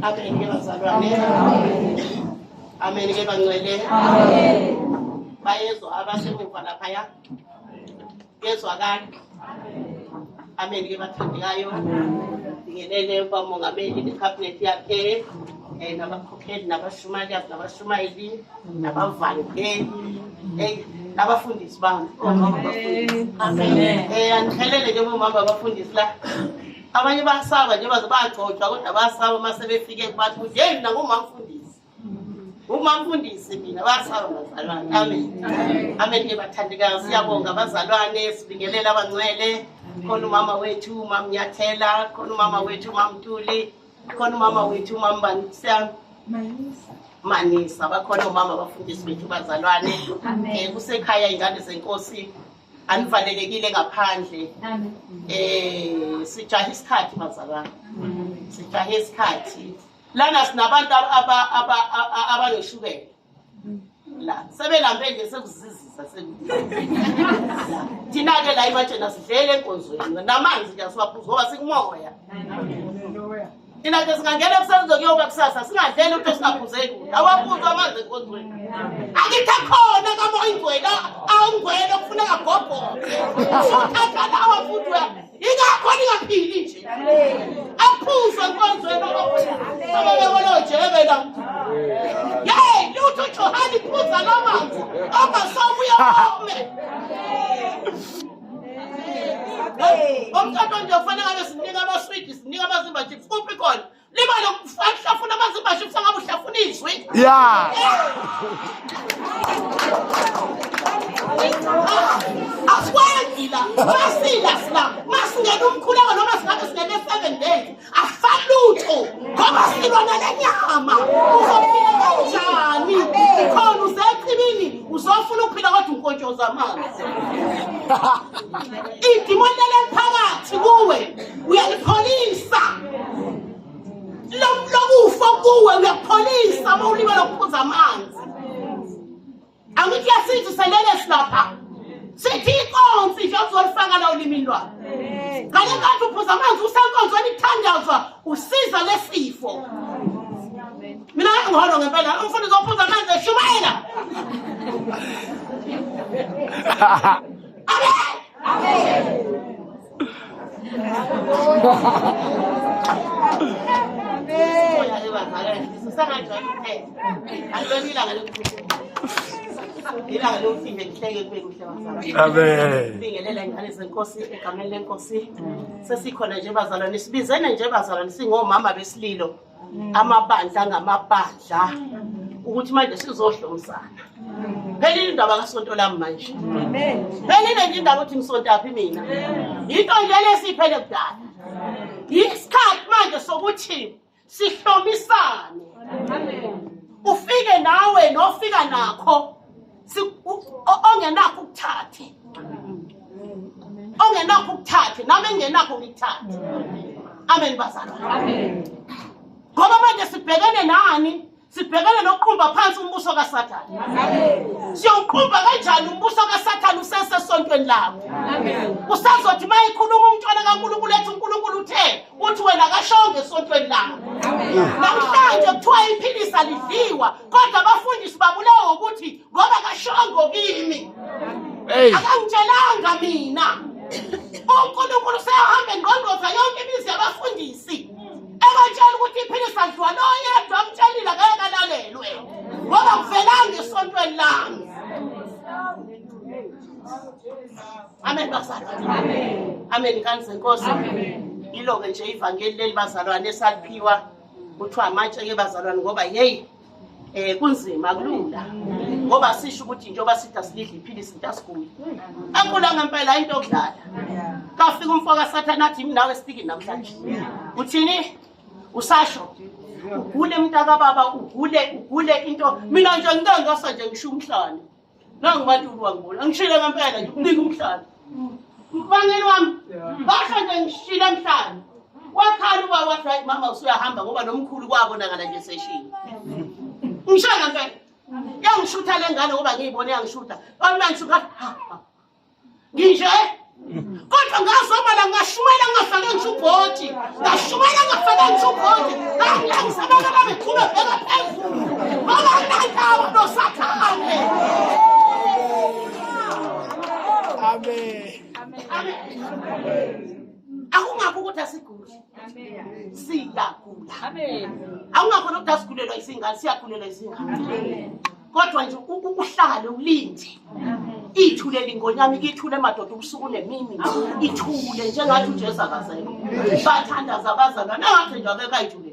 Amen ke bazalwane. Amen ke bangcwele. Amen. Bayezwa abasemuva laphaya. Kuyezwakala. Amen ke bathandekayo. Bingelele ubamongameli nekhabhinethi yakhe nabakhokheli nabashumayeli nabashumayeli nabavangeli nabafundisi bami omama abafundisi. Amen. Angihelele nje omama abafundisi la. Abanye basaba nje baze bagcotshwa kodwa basaba uma sebefike kubantu ukuthi hey mina ngumamfundisi. Umamfundisi mina basaba bazalwane. Amen. Amen ke bathandekayo siyabonga bazalwane sibingelela abangcwele. Khona umama wethu umama Nyathela, khona umama wethu umama Ntuli, khona umama wethu umama Banisa. Manisa bakhona umama abafundisi bethu bazalwane. Kusekhaya ingane zenkosi anivalelekile ngaphandle. Sijahe isikhathi bazalwane. Sijahe isikhathi. Lana sinabantu abaneshukela. La sebelambe nje sekuzizisa sekuzizisa. Thina ke la imatshena sidlele enkonzweni namanzi nje asiwaphuzi ngoba sikumoya. Thina nje singangena ekuseni kuyoba kusasa singadleli ukuthi singaphuzeki lutho. Awaphuzi amanzi enkonzweni. Akithi akhona kamoya ingcwele awungcwele kufuneka agobhoke. Usuthatha lawa futhi uya ingakho ningaphili nje. Aphuzwe enkonzweni ababekolo la. Yey lutho Johani phuza la manzi ongasobuya ome. Umthatho nje kufanele ngabe sinika amaswidi sinika amazimba chips kuphi khona libale ukuhlafuna amazimba chips angabe uhlafuna izwi. Yeah. Asikwenzi la masila sila masingena umkhuleko noma singabe singene 7 days afalutho ngoba silwa nale nyama uzophila kanjani khona usechibini uzofuna ukuphila kodwa unkontshoza amanzi idimoni leliphakathi kuwe uyalipholisa lokufa kuwe uyakupholisa uma ulibele ukuphuza amanzi. Angithi yasithi selele silapha sithi inkonsi nje uzolifaka la olimini lwakho ngale nkathi uphuza amanzi usenkonzweni kuthandazwa usiza lesifo. Mina ngiholo ngempela umfundi uzophuza amanzi eshumayela. Amen. Amen. Ilanga lokuthi ngihleke kube kuhle bazalwane. Amen. Bingelela ingane zenkosi egameni lenkosi. Sesikhona nje bazalwane sibizene nje bazalwane singomama besililo. Amabandla ngamabandla ukuthi manje sizohlomsana. Phelile indaba kasonto lami manje. Phelile nje indaba ukuthi ngisontaphi mina. Into nje lesiphele kudala. Isikhathi manje sokuthi sihlomisane. Ufike nawe nofika nakho ongenakho ukuthathe. Ongenakho ukuthathe nami engingenakho ngikuthathe. Amen bazalwane. Amen. Ngoba manje sibhekene nani? Sibhekene nokuqumba phansi umbuso kaSathane. Siyowuqumba kanjani umbuso kaSathane usesesontweni lakho? Usazothi uma ikhuluma umntwana kaNkulunkulu ethi uNkulunkulu uthe uthi wena kashonge esontweni lakho. Namhlanje kuthiwa iphilisa lidliwa kodwa abafundisi babulawa ukuthi ngoba kashongo kimi. Akangitshelanga mina. uNkulunkulu useyahamba engqongqoza yonke imizi yabafundisi. Ebatshela ukuthi iphilisa dliwa lo yedwa amtshelile ngeke alalelwe ngoba kuvelanga esontweni lami. Amen bazalwane. Amen. Amen ngane zenkosi. Amen. Yilo-ke nje ivangeli leli bazalwane esaliphiwa kuthiwa amatshe-ke bazalwane ngoba yeyi eh kunzima kulula ngoba sisho ukuthi njengoba sithi asilidle iphilisi into asiguli akula ngempela into okudlala kafika umfo kaSathane athi nawe sifikile namhlanje uthini usasho ugule mntakababa ugule ugule into mina nje ngike ngasa nje ngisho umhlane nangu wangibona angishile ngempela nje unika umhlane mbangeli wami basho nje ngishile emhlane wakhala ubaba wathi hayi mama usuyahamba ngoba nomkhulu kwabonakala nje seshile ngisho ngempela yangishutha le ngane ngoba ngiyibone yangishutha kwathi ngishutha ha nginje kodwa ngazobala ngashumayela ngingafake ngisho ubhoti ngashumayela ngingafake ngisho ubhoti ngangilangisabana babeqhube bheka phezulu banganandaba nosathane. Amen. Amen. Akungakho ukuthi asiguli, siyagula. Akungakho nokuthi asigulelwa isingane, siyagulelwa isingane. Kodwa nje uhlale ulinde. Ithule lingonyama ikithule madoda ubusuku nemini. Ithule njengathi uJesu akazekho. Bathandaza abazalwane engathi nje akekho ayithule.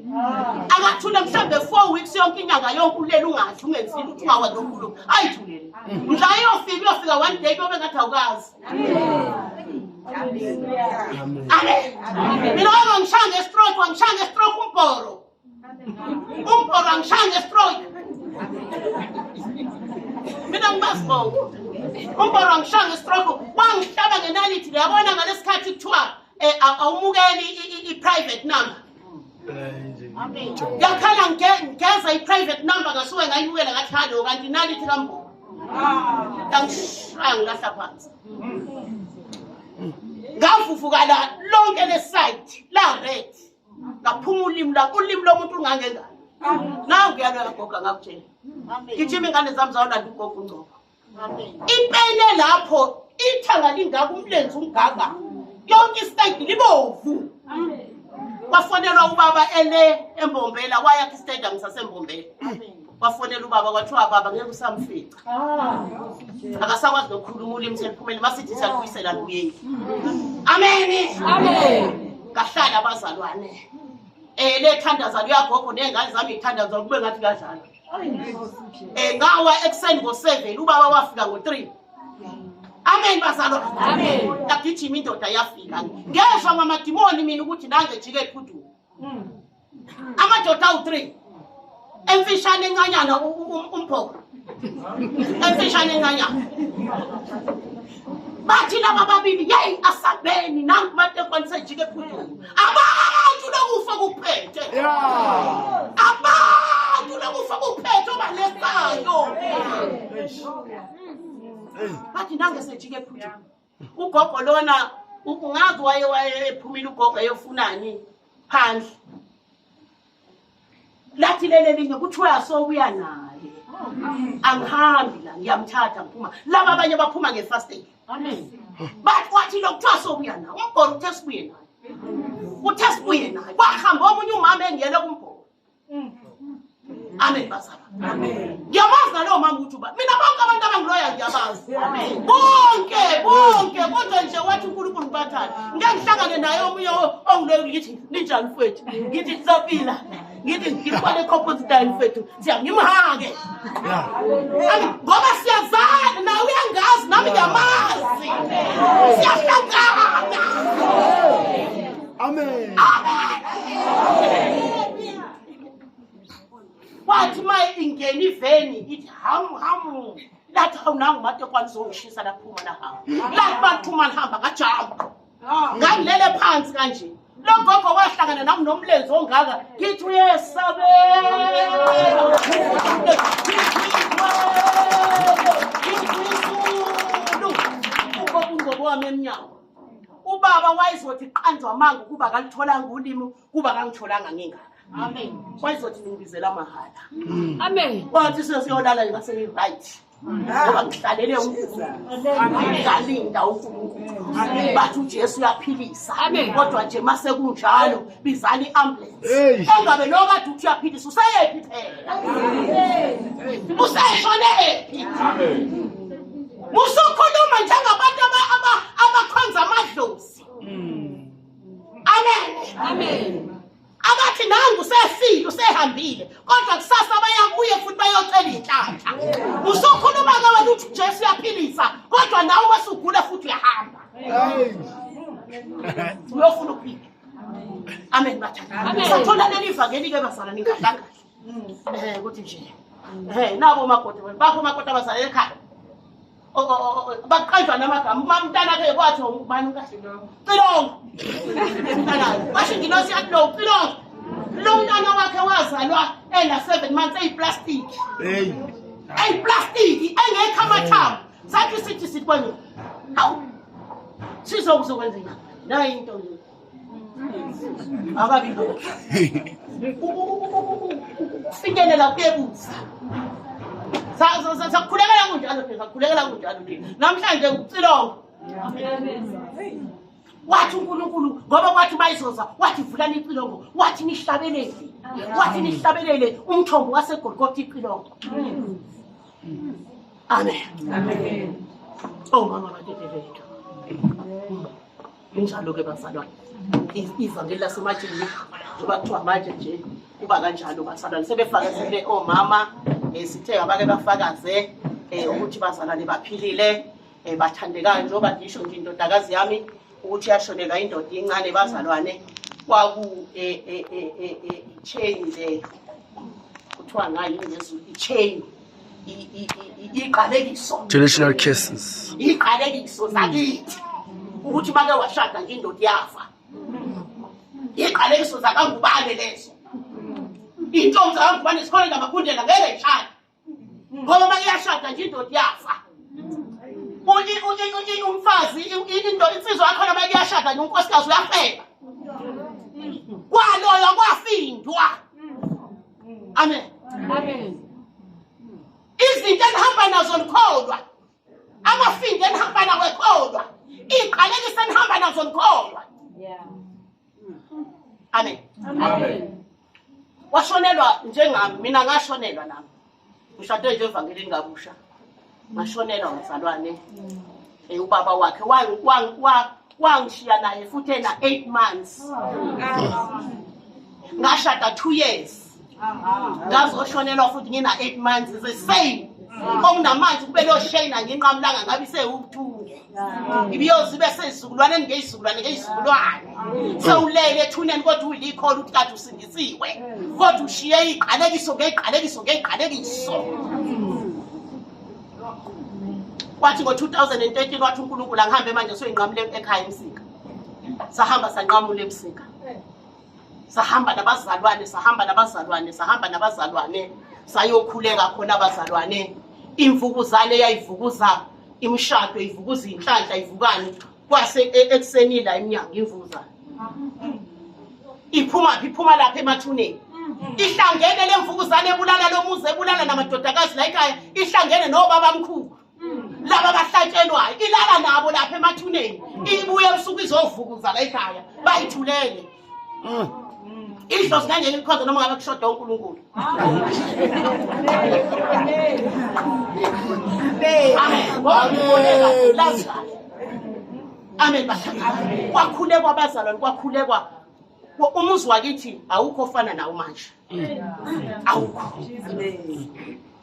Akathule mhlambe 4 weeks yonke inyanga yonke ulele ungadli ungenzi lutho ungakwazi nokukhuluma. Ayithulele. Mhla iyofika uyofika one day kuyobe ngathi awukazi. Amen. Amen. Mina wangishaya nge-stroke, wangishaya nge-stroke umbhoro. Umbhoro angishaya nge-stroke. Mina ngibazi bonke. Umbhoro angishaya nge-stroke, wangihlaba ngenalithi uyabona ngalesikhathi kuthiwa awumukeli i-private number. Ngiyakhala ngigeza i-private number ngasuke ngayibukela ngathi halo kanti inalithi kambhoro. Ngangishaya ngilahla phansi. Ngavuvukala lonke le side la red. Ngaphuma ulimi la ulimi lomuntu ungangengane. Nangu uyaloya gogo ngakutshela. Gijima ingane zami zawulanda ugogo uNgcobo. Ipene lapho ithanga lingaka umlenze ungaka. Yonke iside libovu. Kwafonelwa ubaba ele eMbombela wayakha istadium saseMbombela. Kwafonela ubaba kwathiwa baba ngeke usamfica. Akasakwazi nokukhuluma ulimi seliphumele masithi siyalubuyisela lubuyeli. Amen. Amen. Kahlala abazalwane. Le thandaza luyagogo ney'ngane zami iy'thandaza kube ngathi kuyadlalwa. Ngawa ekuseni ngo-7 ubaba wafika ngo-3. Amen bazalwane. Amen. Yagijima indoda yafika. Ngezwa ngamadimoni mina ukuthi nange jike ephudulu. Amadoda awu-3. Emfishane encanyana umphoko. Emfishane encanyana. Bathi laba babili yeyi asabeni nangu matekwane sejike ephudulu. Abantu lokufa kuphethe. Abantu lokufa kuphethe obalesayo. Bathi nange sejike ephudulu. Ugogo lona ungazi waye waye ephumile ugogo eyofunani phandle. Lathi lele linye kuthiwa sobuya naye. Angihambi la ngiyamthatha ngiphuma. Laba abanye baphuma ngefasting. Amen. Bathi wathi lo kuthiwa sobuya naye. Umbhoro uthe sibuye naye. Uthe sibuye naye. Kwahamba omunye umama engiyele kumbhoro. Amen bazalwane. Amen. Ngiyamazi nalowo mama ukuthi uba. Mina bonke abantu abangiloya ngiyabazi. Bonke bonke kodwa nje wathi uNkulunkulu bathanda. Ngeke ngihlangane naye omunye ongiloyo Ngithi ninjani mfowethu? Ngithi sisaphila. Ngithi ngibone composite mfowethu. Siyangimhake. Ngoba siyazana nawe uyangazi nami ngiyamazi. Siyahlangana. Amen. Amen. Wathi uma ingena iveni ithi hamu hamu. Lathi hawu nangu matekwane uzongishisa laphuma lahamba. Lathi bathuma lihamba ngajamba. Ngangilele phansi kanje. Lo gogo wahlangana nami nomlenze ongaka ngithi uyesabela. Ugogo ungcobo wami emnyango. Ubaba wayezothi qanjwa amanga ukuba akalitholanga ulimi kuba kangitholanga ngingaka. Amen. Wayezothi ngibizela mahhala. Amen. Wathi sesiyolala nje ngase right. Ngoba ngihlalele uNkulunkulu. Ngalinda uNkulunkulu. Bathi uJesu uyaphilisa. Kodwa nje mase kunjalo bizani iambulance. Engabe lo kade uthi uyaphilisa useyephi phela? Useshonephi? Amen. Musukhuluma njengabantu abakhonza amadlozi. Amen. Amen. Abathi nangu usefile usehambile kodwa kusasa baya kuye futhi bayocela inhlanhla. Usukhuluma ke wena uthi Jesu uyaphilisa kodwa nawe masugula futhi uyahamba. Uyofuna ukuphila. Amen bathanda. Sathola leli vangeli ke bazalwane ningadlanga. Ukuthi nje. Nabo makoti bakho makoti abazalele ekhaya. Baqanjwa namagama uma umntana ke kwathi ubani kahle Cilongo. Umntana washo ingilosi yathi lo Cilongo. Lo mntana wakhe wazalwa ena 7 months eyiplastic. Hey. Eyiplastic engekho amathambo. Sathi sithi sibone. Hawu. Sizokuzokwenza nayi into nje. Akabi lokho. Ukufinyelela kuyebuza. Sakhulekela kunjalo nje, sakhulekela kunjalo nje. Namhlanje ucilongo. Wathi uNkulunkulu ngoba wathi bayizoza wathi vulani icilongo wathi nihlabelele wathi nihlabelele umthombo waseGolgotha icilongo. Amen. Amen. Oh mama batetelethu. Linjalo ke bazalwane. Ivangeli lasematsheni njengoba kuthiwa manje nje kuba kanjalo bazalwane sebefakazile omama sithe abake bafakaze ukuthi bazalwane baphilile bathandekayo njengoba ngisho nje indodakazi yami ukuthi yashonelwa indoda incane bazalwane kwaku chain le kuthiwa ngayo ngezulu i-chain iqalekiso Traditional cases. Iqalekiso zakithi ukuthi make washada nje indoda yafa. Iqalekiso zakangubane lezo. Intombi zakangubane sikhona namakhundlela ngeke ishade. Ngoba make yashada nje indoda yafa. Umfazi indoda insizwa yakhona make yashada nje unkosikazi uyafeba. Kwaloyo kwafindwa. Amen. Amen. Izinto enihamba nazo nikholwa. Amafindo enihamba nawo ekholwa. Iqalekiso enihamba nazo nikholwa. Yeah. Amen. Amen. Washonelwa njengami, mina ngashonelwa nami. Ngishade nje evangelini kabusha. Ngashonelwa ngizalwane. Ubaba wakhe wangishiya naye futhi ena 8 months. Ngashada 2 years. Ngazoshonelwa futhi ngina 8 months the same. Okunamanje kube lo shayina nginqamulanga ngabe isewuthunge. Ibiyoze ibe sezizukulwane ngezizukulwane ngezizukulwane. Sewulele ethuneni kodwa uyilikhola ukuthi kade usindisiwe. Kodwa ushiye iqalekiso ngeqalekiso ngeqalekiso. Kwathi ngo-2013 wathi uNkulunkulu angihambe manje soyinqamule ekhaya eMsinga. Sahamba sanqamula eMsinga. Sahamba nabazalwane, sahamba nabazalwane, sahamba nabazalwane. Sayokhuleka khona abazalwane. Imvukuzane yayivukuza imishado, ivukuza inhlanhla, ivukani. Kwase ekuseni la eminyango imvukuzane. Iphuma phi? Iphuma lapha emathuneni. Ihlangene lemvukuzane ebulala lomuzi, ebulala namadodakazi la ekhaya, ihlangene nobaba mkhulu. Laba abahlatshelwayo ilala nabo lapha emathuneni, ibuye ebusuku izovukuza la ekhaya, bayithulele. Idlozi ngeke likhonze noma ngabe kushoda uNkulunkulu. Amen. Amen. Kwakhulekwa abazalwane, kwakhulekwa. Umuzi wakithi awukho ofana nawo manje. Awukho.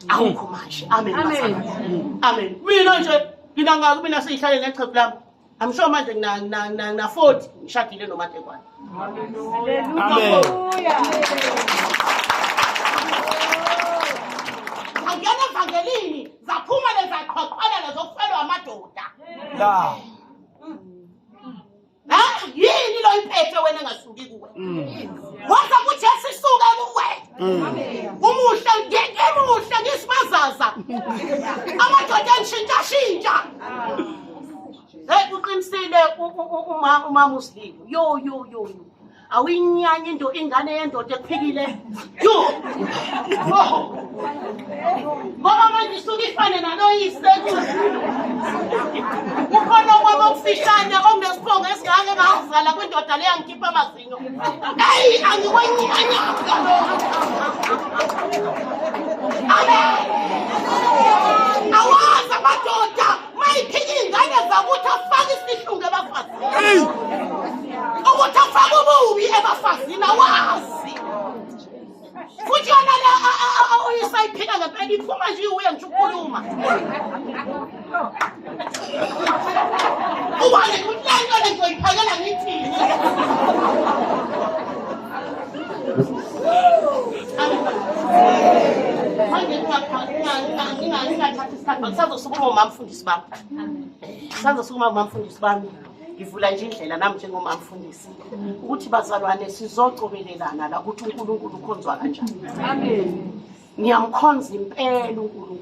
Awukho manje. Amen. Amen. Amen. Mina nje mina ngazi mina siyihlale nechephu lami. I'm sure manje ngina ngina ngina 40 ngishadile noMatekwane. Amen. Angena evangelini zaphuma lezaqhwaqhwala lezokufelwa amadoda. La. Ha? Yini lo iphethe wena engasuki kuwe? Waza kuJesu isuke kuwe. Umuhle ngemuhle ngisimazaza. Amadoda entshintsha shintsha. Hey uqinisile uma umama uSililo. Yo yo yo yo. Awuyinyanya into ingane yendoda ekuphikile. Yo. Oh. Ngoba manje isuke ifane naloyise. Kukhona okwami okufishane okunesiphongo esingake ngawuzala kwindoda leyo angikhipha amazinyo. Eyi angikwenyanya lokho. Amen. Awazi amadoda mayiphika iy'ngane zakuthi afake isihlungu ebafazini. Ukuthi afake ububi ebafazini awazi. Futhi yona le oyisayiphika ngempela iphuma nje iwuye ngisho ukukhuluma. Ubone ukuthi le nto le ngizoyiphakela ngithini. Manje ngingathathi isikhathi ngisazosukuma umamfundisi bami. Ngisazosukuma umamfundisi bami. Ngivula nje indlela nami njengomamfundisi ukuthi bazalwane sizocobelelana la ukuthi uNkulunkulu ukhonzwa kanjani. Amen. Ngiyamkhonza impela uNkulunkulu.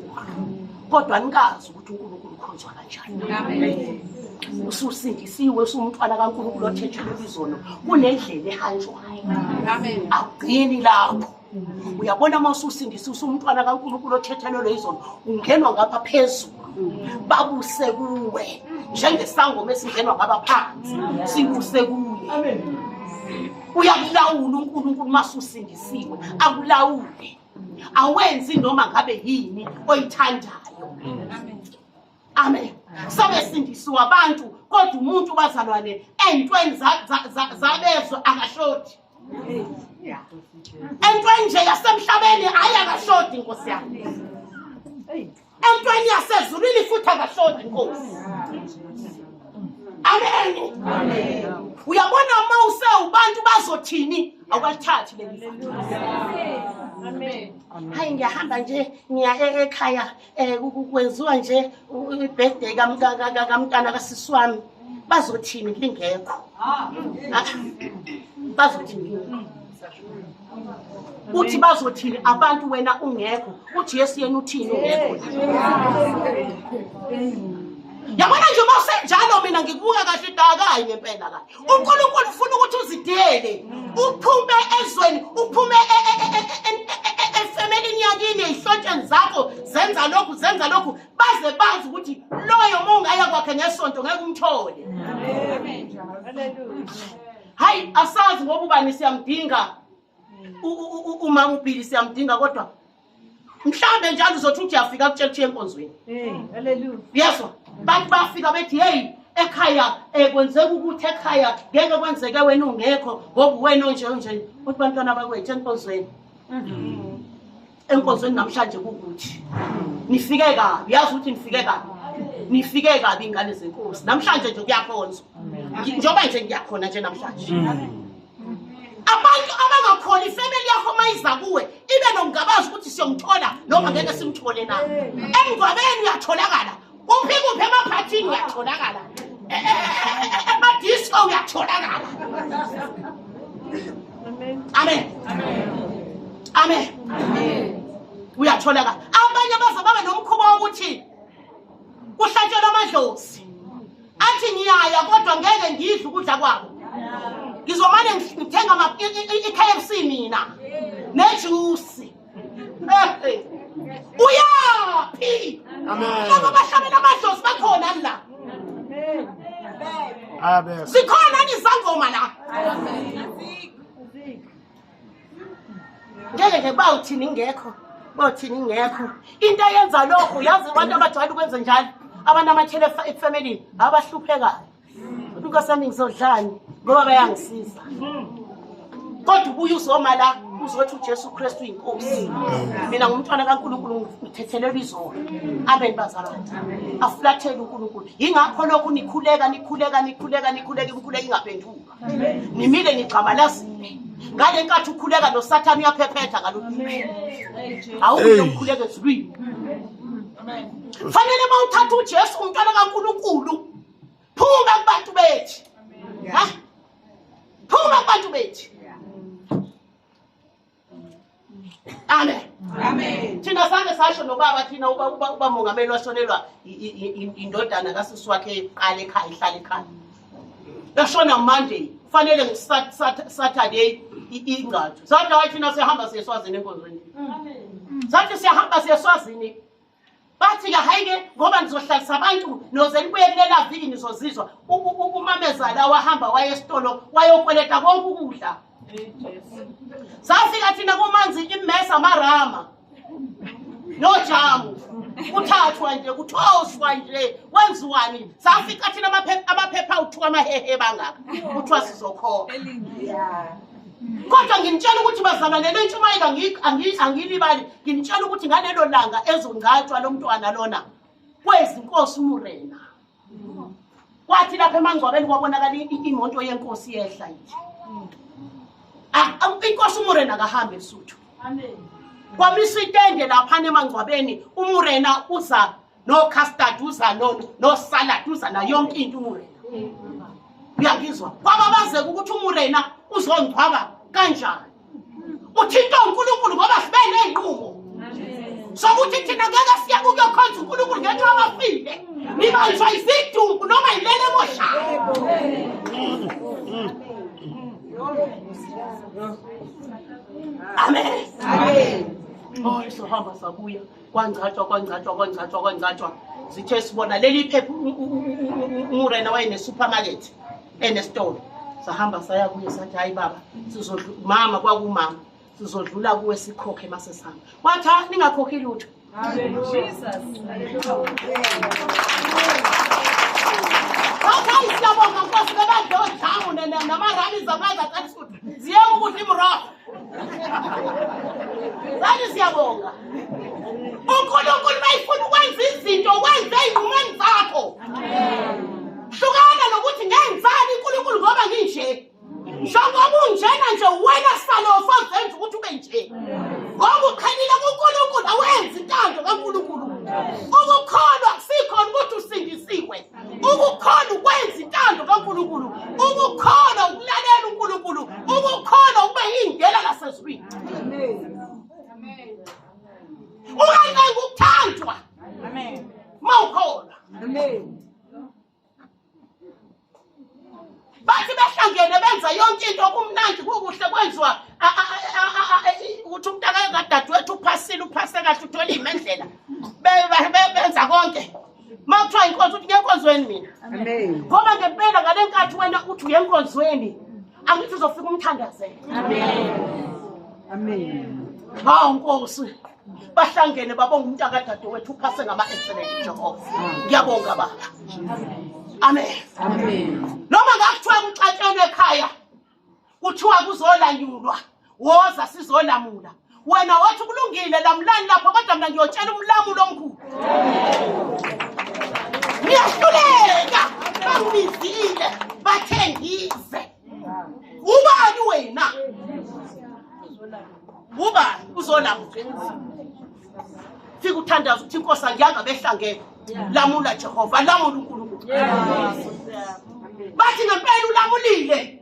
Kodwa nikazi ukuthi uNkulunkulu ukhonzwa kanjani. Amen. Ususindisiwe usumntwana kaNkulunkulu othethelwe izono kunendlela ehanjwayo. Amen. Akugcini lapho. Uyabona uma ususindisiwe usumntwana kaNkulunkulu othethelelwe izono ungenwa ngapha phezulu babuse kuwe njengesangoma esingenwa ngapha phansi sibuse kuye. Amen. Uyakulawula uNkulunkulu uma ususindisiwe akulawule. Awenzi noma ngabe yini oyithandayo. Amen. Sabe sindisiwe abantu kodwa umuntu bazalwane entweni zabezwe akashodi. Entweni nje yasemhlabeni hayi akashodi Nkosi yami. Entweni yasezulwini futhi akashodi Nkosi. Amen. Amen. Uyabona uma usewubantu bazothini awukalithathi leli. Amen. Hayi ngiyahamba nje ngiya ekhaya kwenziwa nje ibirthday kamntana kasisi wami bazothini ngingekho. Bazothini uthi bazothini abantu wena ungekho uJesu yena uthini ungekho. Yabona nje uma usenjalo mina ngikubuka kahle dakayi ngempela kahle. uNkulunkulu ufuna ukuthi uzidele uphume ezweni uphume efemelini yakini ey'hlotsheni zakho zenza lokhu zenza lokhu baze bazi ukuthi loyo uma ungaya kwakhe ngesonto ngeke umthole. Hayi asazi ngoba ubani siyamdinga umama uBhili siyamdinga kodwa mhlambe njalo uzothi uthi uyafika kutshela ukuthi enkonzweni. Hallelujah. Yezwa bantu bafika bethi hey ekhaya kwenzeka ukuthi ekhaya ngeke kwenzeke wena ungekho ngoba wena onje onje uthi bantwana bakwethu enkonzweni. Enkonzweni namhlanje kukuthi nifike kabi yazi ukuthi nifike kabi nifike kabi ingane zenkosi namhlanje nje kuyakhonzwa njengoba nje ngiyakhona nje namhlanje. Abantu abangakhona ifamily yakho mayiza kuwe ibe nokungabazi ukuthi siyomthola noma ngeke simthole na. Emngcwabeni uyatholakala, kuphi kuphi emaphathini uyatholakala, emadisco uyatholakala. Amen. Amen. Uyatholakala. Abanye baze babe nomkhuba wokuthi kuhlatshelwa amadlozi athi ngiyaya kodwa ngeke ngidle ukudla kwabo ngizomane ngithenga i-KFC mina nejuice. Uyaphi? Amen. Laba bahlabela amadlozi bakhona la. Amen. Sikhona izangoma la. Ngeke nje bawuthini ingekho bawuthini ingekho into eyenza lokho yazi abantu abajwayele ukwenza njalo abantu amathele efamilini abahluphekayo. Inkosi yami ngizodlani ngoba bayangisiza. Kodwa ubuye uzoma la uzothi uJesu Kristu uyinkosi. Mina ngumntwana kaNkulunkulu ngithethelelwa izolo. Amen bazalwane. Afulathele uNkulunkulu. Yingakho lokhu nikhuleka nikhuleka nikhuleka nikhuleka imikhuleko ingaphendulwa. Nimile nigxamalazile. Ngale nkathi ukhuleka noSathane uyaphephetha ngalolu. Awuye ukhuleke ezulwini. Fanele mawuthatha uJesu umntwana kaNkulunkulu. Phuma kubantu bethu. Ha? Phuma kubantu bethu. Amen. Amen. Thina sange sasho nobaba thina uba uba uba mongameli washonelwa indodana kasisi wakhe eqala ekhaya ihlala ekhaya. Yashona Monday, fanele ngiSaturday ingcathu. Sathi hayi thina siyahamba siye eSwazini enkonzweni. Sathi siyahamba siye eSwazini. Bathi-ke hhayi-ke ngoba nizohlalisa abantu noze nibuye kulela viki nizozizwa. Umamezala wahamba waya esitolo wayokweleta konke ukudla. Safika thina kumanzi imesa amarama nojamu kuthathwa nje kuthoswa nje kwenziwani. Safika thina amaphepha awuthiwa amahehe bangaka kuthiwa sizokhokha. Kodwa nginitshela ukuthi bazalwane le ntshumayelo angilibali, nginitshela ukuthi ngalelo langa ezongcatshwa lo mntwana lona kwezinkosi uMurena. Kwathi lapha emangcwabeni kwabonakala imoto yenkosi yehla nje. Inkosi uMurena akahambi eSuthu. Kwamiswa itende laphana emangcwabeni, uMurena uza no custard, uza no no salad, uza na yonke into uMurena. Uyangizwa? Kwababazeka ukuthi uMurena uzongcwaba kanjani. Uthinta uNkulunkulu ngoba sibe nezinqumo sokuthi thina ngeke siye ukuyokhonza uNkulunkulu ngenxa abafile. Nibanjwa izidumbu noma yilele emoshayo. Amen. Amen. Oh, sohamba sabuya kwangcatshwa kwangcatshwa kwangcatshwa kwangcatshwa. Sithe sibona leli phepha uMurena wayene-supermarket enesitolo. Sahamba saya kuye sathi hayi baba sizodlula mama kwakumama sizodlula kuwe sikhokhe mase sihamba. Wathi ha ningakhokhi lutho. Wathi hayi siyabonga Nkosi bebadle ojamu namarami zamaza qathi ukuthi ziyeke ukudla imiroho. Sathi siyabonga. uNkulunkulu mayifuna ukwenza izinto wenze ey'nqumweni zakho. Hlukana nokuthi ngenzani uNkulunkulu ngoba nginje. Njengoba unjena nje wena salofa zenza ukuthi ube nje. Ngoba uqhelile kuNkulunkulu awenzi intando kaNkulunkulu. Ukukholwa kusikhona ukuthi usindisiwe. Ukukholwa ukwenza intando kaNkulunkulu. Ukukholwa ukulalela uNkulunkulu. Ukukholwa ukuba yingela lasezulwini. Ungancengi ukuthandwa. Amen. Mawukholwa. Amen. Bathi behlangene benza yonke into kumnandi kukuhle kwenziwa ukuthi umntaka kadadewethu uphasile uphase kahle uthola imendlela benza konke. Makuthiwa inkonzo uthi ngenkonzweni mina. Amen. Ngoba ngempela ngale nkathi wena uthi uye enkonzweni angithi uzofika umthandazele. Amen. Amen. Hawu Nkosi. Bahlangene babonga umntaka dadewethu uphase ngama excellent Jehova. Ngiyabonga baba. Amen. Amen. Noma ngakuthiwa kuxatshenwe ekhaya kuthiwa kuzolanyulwa woza sizolamula wena wathi kulungile lamulani lapho kodwa mina ngiyotshela umlamulo omkhulu. Ngiyahluleka bangibizile bathe ngize. Ubani wena? Ubani uzolamula? Fika uthandaza uthi inkosi angiyanga behlangene. Lamula Jehova, lamula uNkulunkulu. Bathi ngempela ulamulile.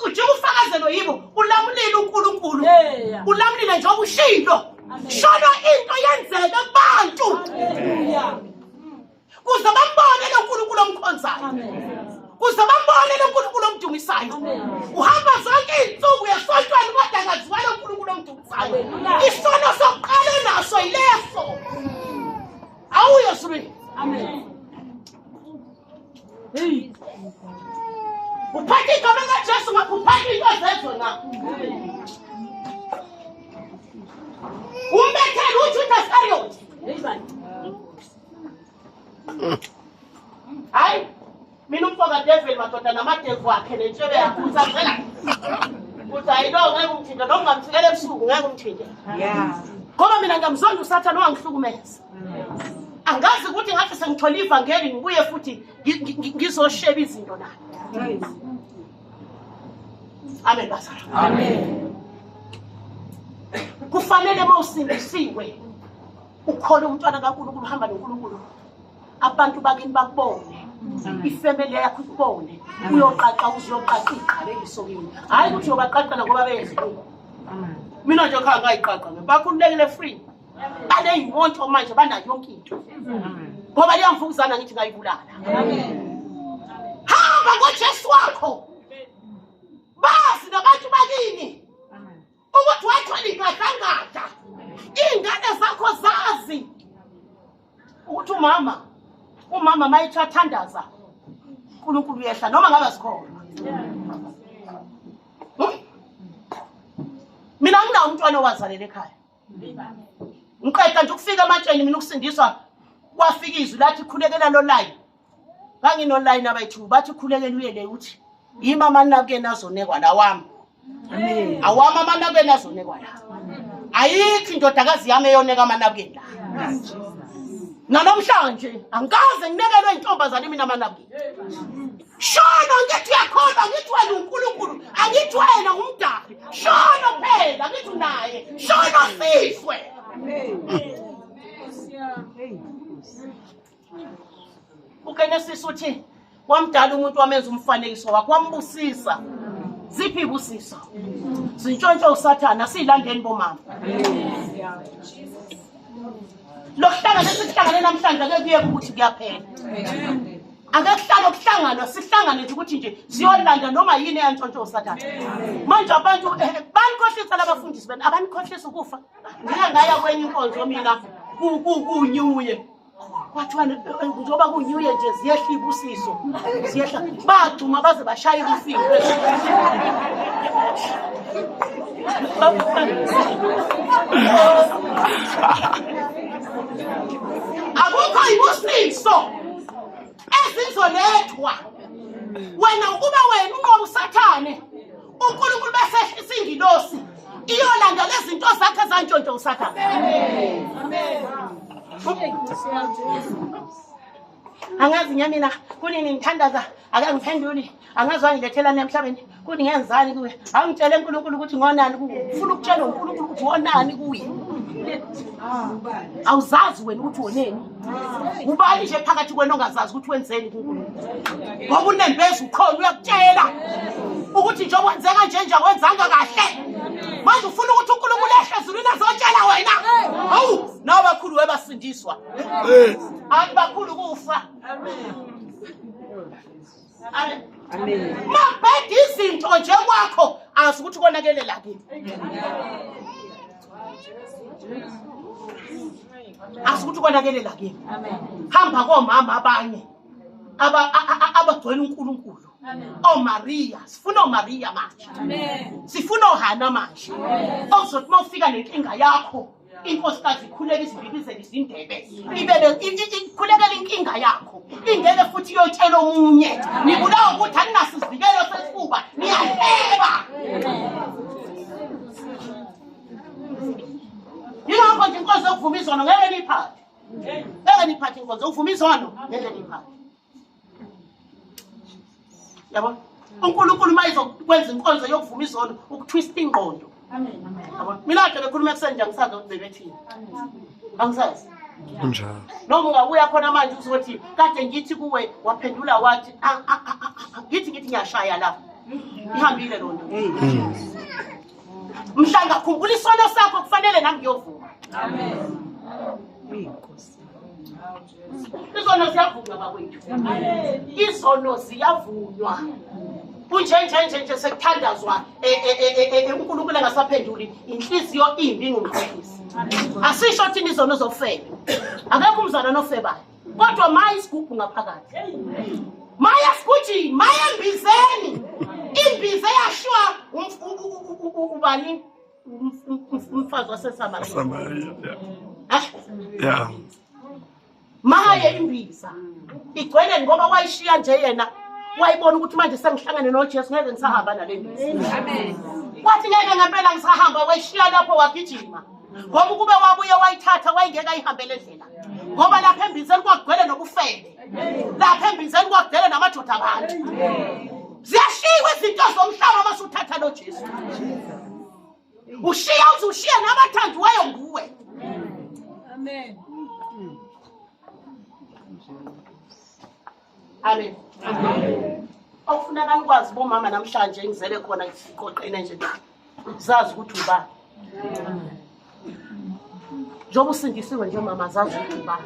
Ujike ufakazelo yibo ulamulile uNkulunkulu. Ulamulile njengoba ushilo. Shona into yenzeke kubantu. Kuze bambone lo nkulunkulu omkhonzayo. Kuze bambone lo nkulunkulu omdumisayo. Uhamba zonke izinsuku esontweni kodwa akaziwa lo nkulunkulu omdumisayo. Isono sokuqala naso yileso. Awuye ezulwini. Amen. Hey. Uphatha igama likaJesu ngapha uphatha into zezwe ngapha. Umbethele uJudas Iscariot. Hayi mina umfo kaDevil madoda namadevu akhe nentshebe yakhe uthi avela. Uthi hayi lo umthinte, noma ungamfikela ebusuku ngeke umthinte. Ngoba mina ngiyamzonda uSathane owangihlukumeza. Angazi ukuthi ngathi sengithola ivangeli ngibuye futhi ngizosheba izinto naye. Amen bazalwane. Amen. Kufanele mawusindisiwe ukhole umntwana kaNkulunkulu, uhamba noNkulunkulu, abantu bakini bakubone, ifemeli yakho ikubone, uyoqaqa uzoqaqa iqalekiso kini. Hayi ukuthi uyobaqaqela ngoba benze. Mina nje khaya ngayiqaqa nje. Bakhululekile free. Baneyimoto manje, banayo yonke into. Ngoba liyamfukuzana ngithi ngayibulala. Hamba ngoJesu wakho. Bazi nabantu bakini ukuthi wathola ingadlangada. Iy'ngane zakho zazi ukuthi umama mayethi athandaza uNkulunkulu uyehla noma ngabe sikhona. Mina nginawo umntwana owazalela ekhaya. Ngiqeda nje ukufika ematsheni mina ukusindiswa kwafika izwi lathi khulekela lo line. Ngangino line abayithu bathi khulekela uye le uthi yimi amanakeni azonekwa la wami. Awami amanakeni azonekwa la. Ayikho indodakazi yami eyoneka amanakeni la. Nanomhlanje angikaze nginekelwe intombazane mina amanakeni. Shono ngithi uyakholwa, ngithi wena uNkulunkulu, angithi wena umdali. Shono phela ngithi unaye. Shono sizwe. UGenesis uthi wamdala umuntu wamenza umfanekiso wakhe, wambusisa. Ziphi ibusiso? Zintshontsho uSathane, asiyilandeni bomama. Lokuhlangana esihlangane namhlanje ake kuyeke ukuthi kuyaphela. Ake kuhlale ukuhlanganwa, sihlangane nje ukuthi nje siyolanda noma yini eyantshontsho uSathane. Manje abantu banikhohlisa labafundisi benu, abanikhohlisa ukufa. Ngike ngaya kwenye inkonzo mina kunyuye. Kwathiwa njengoba kunyuye nje ziyehla ibusiso, ziyehla, bagxuma baze bashaye irufini. Akukho ibusiso ezizolethwa wena ukuba wena unqoba uSathane, uNkulunkulu bese ehlisa ingilosi iyolanda lezi zinto zakhe zantshontsho uSathane. Angazi nya mina kunini ngithandaza akangiphenduli, angazi wangilethelani emhlabeni, kuni ngenzani kuye. Angitshele uNkulunkulu ukuthi ngonani kuye. Ufuna ukutshela uNkulunkulu ukuthi wonani kuye. Awuzazi wena ukuthi woneni. Ubani nje phakathi kwenu ongazazi ukuthi wenzeni kuNkulunkulu? Ngoba unembeza ukhona uyakutshela ukuthi njengoba wenzeka nje nje awenzanga kahle. Manje ufuna ukuthi uNkulunkulu ehle ezulwini azotshela wena. Hawu, nawe bakhulu webasindiswa. Hayi bakhulu kufa. Amen. Amen. Mabhedi izinto nje kwakho azi ukuthi konakele la kimi. Azi ukuthi konakele la kimi. Hamba komama abanye abagcwele uNkulunkulu. OMaria, sifuna oMaria manje. Sifuna oHana manje. Ozothi mawufika nenkinga yakho, inkosikazi ikhuleka izibibizele izindebe, ibele ikhulekela inkinga yakho, ingeke futhi iyotshela omunye. Nibulawa ukuthi aninaso isivikelo sesifuba, niyahleba. Yingakho nje inkonzo yokuvuma izono ngeke niyiphathe. Ngeke niyiphathe inkonzo yokuvuma izono, ngeke niyiphathe. Yabo? uNkulunkulu uma izokwenza inkonzo yokuvuma izono ukutwist ingqondo. Yabo? Mina kade bekhuluma ekuseni nje angisazi ukuthi bebethini. Angisazi. Kunjalo. Noma ungabuya khona manje uzothi kade ngithi kuwe waphendula wathi ngithi ngiyashaya la. Ihambile loo nto. Mhla ngakhumbula isono sakho kufanele nami ngiyovuma. Amen. Izono ziyavunywa bakwethu. Izono ziyavunywa. Kunje nje nje nje sekuthandazwa uNkulunkulu engasaphenduli, inhliziyo imbi ingumkhohlisi. Asisho thina izono zofebe. Akekho umzalwane ofebayo. Kodwa maye isigubhu ngaphakathi. Maye esigujini, maye embizeni. Imbiza eyashiywa ubani? Umfazi waseSamaria. Samaria, yeah. Ah. Yeah. Maye imbiza igcwele ngoba wayishiya nje yena, wayibona ukuthi manje sengihlangene noJesu ngeke ngisahamba nale mbiza. Amen. Wathi ngeke ngempela ngisahamba, wayishiya lapho wagijima. Ngoba ukube wabuye wayithatha wayengeke ayihambe le ndlela. Ngoba lapha embizeni kwakugcwele nobufebe. Lapha embizeni kwakugcwele namadoda abantu. Ziyashiywa izinto zomhlaba uma usuthatha lo Jesu. Ushiya uthi ushiya nabathandiweyo nguwe. Amen. Amen. Amen. Okufuneka nikwazi bomama namhlanje ngizele khona siqoqene nje. Zazi ukuthi ubani. Njengoba usindisiwe nje mama, zazi ukuthi ubani.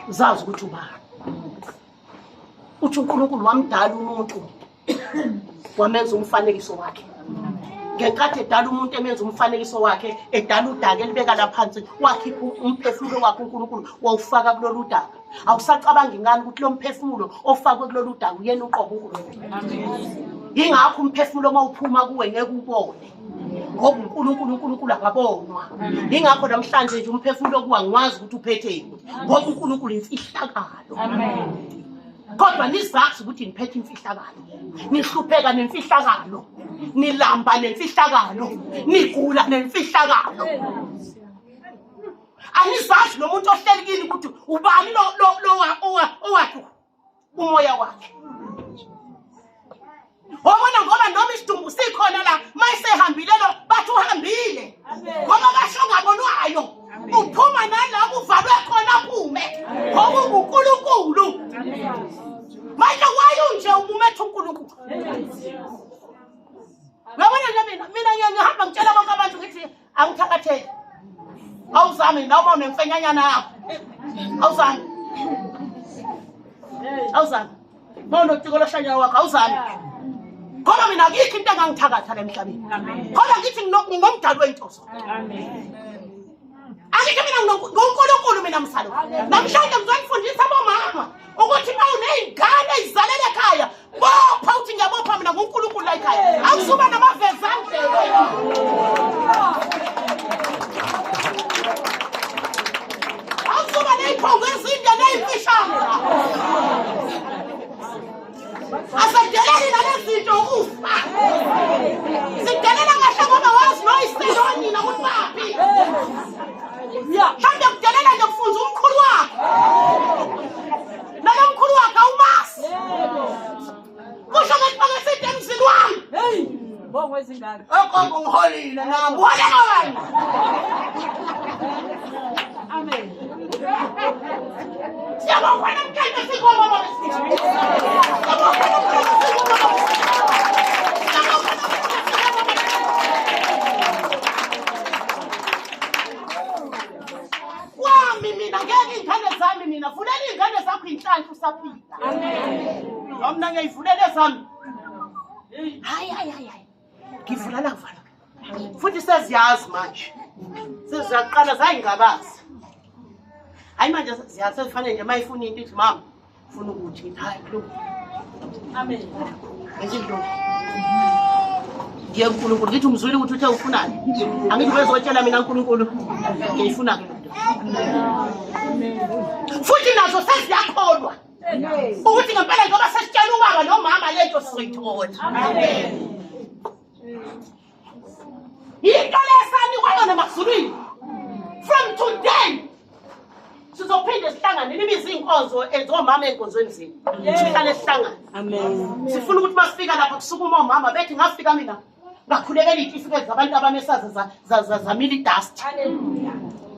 Zazi ukuthi ubani. Uthi uNkulunkulu wamdala umuntu wamenza umfanekiso wakhe. Ngenkathi edala umuntu emenza umfanekiso wakhe, edala udaka elibeka la phansi, wakhipha umphefumulo wakhe uNkulunkulu wawufaka kulolu daka. Awusacabangi ngani ukuthi lo mphefumulo ofakwe kulolu daka uyena uqobo uNkulunkulu. Yingakho umphefumulo uma uphuma kuwe ngeke ubone. Ngoba uNkulunkulu uNkulunkulu akabonwa. Yingakho namhlanje nje umphefumulo kuwa ngiwazi ukuthi uphetheni. Ngoba uNkulunkulu imfihlakalo. Amen. Kodwa nizazi ukuthi niphethe imfihlakalo. Nihlupheka nemfihlakalo. Nilamba nemfihlakalo. Nigula nemfihlakalo. Anizazi lo muntu ohleli kini ukuthi ubani lo lo lo owakhe umoya wakhe. Wabona ngoba noma isidumbu sikhona la mayisehambile lo bathi uhambile. Ngoba basho ngabonwayo. Uphuma nala kuvalwe khona aphume. Ngoba unguNkulunkulu. Manje why unje umumethe uNkulunkulu? Uyabona nje mina mina ngiyahamba ngitshela bonke abantu ngithi angithakatheki. Awuzami noma unemfenyanyana yakho. Awuzami. Awuzami. Mawunociko loshanyana wakho awuzami. Ngoba mina akikho into engangithakatha la emhlabeni. Kodwa ngithi ngingomdali wey'nto zonke. Angithi mina nguNkulunkulu mina msalo. Namhlanje ngizonifundisa bomama ukuthi uma uney'ngane ey'zalele ekhaya bopha uthi ngiyabopha mina nguNkulunkulu la ekhaya. Awusuba namavezandlebe. Awusuba ney'phongo ezinde ney'mfishane la. Asadeleli nalezi zinto ukufa. Sidelela kahle ngoba wazi noyiselo nina ukuthi baphi. Mhlawumbe kudelela nje kufunza umkhulu wakho. Nalo mkhulu wakhe awumazi. Kusho ngathi bangaside emzini wami. Hey, bongwe izingane. Ogogo ngiholile nami. Uholela wena. Amen. Siyabonga namhlanje sikho baba besilisa. Siyabonga namhlanje sikho baba besilisa. Siyabonga namhlanje sikho baba besilisa. Kwami mina ngeke iy'ngane zami mina vulela iy'ngane zakho inhlanhla usaphila. Amen. Noma mina ngiyayivulela ezami. Hayi hayi hayi hayi. Ngivula la ngivala. Futhi seziyazi manje. Seziyaqala zayingabazi. Hayi manje ziyazi sezifanele nje mayifuna into ithi mama ufuna ukuthi ngithi hayi kulungile. Amen. Ngithi kulungile. Ngiye kuNkulunkulu ngithi umzwile ukuthi uthe ufunani. Angithi bezotshela mina uNkulunkulu ngiyifuna ke lento. Futhi nazo seziyakholwa ukuthi ngempela njengoba sesitshela ubaba nomama lento sizoyithola. Amen. Yinto lesanikwa yona emazulwini. From today sizophinde sihlangane nibize iy'nkonzo ezomama ey'nkonzweni zenu. Sihlale sihlangane. Amen. Sifuna ukuthi masifika lapha kusukuma omama bethi ngafika mina ngakhulekela iy'tifiketi zabantu abanesazi zamila idust. Hallelujah.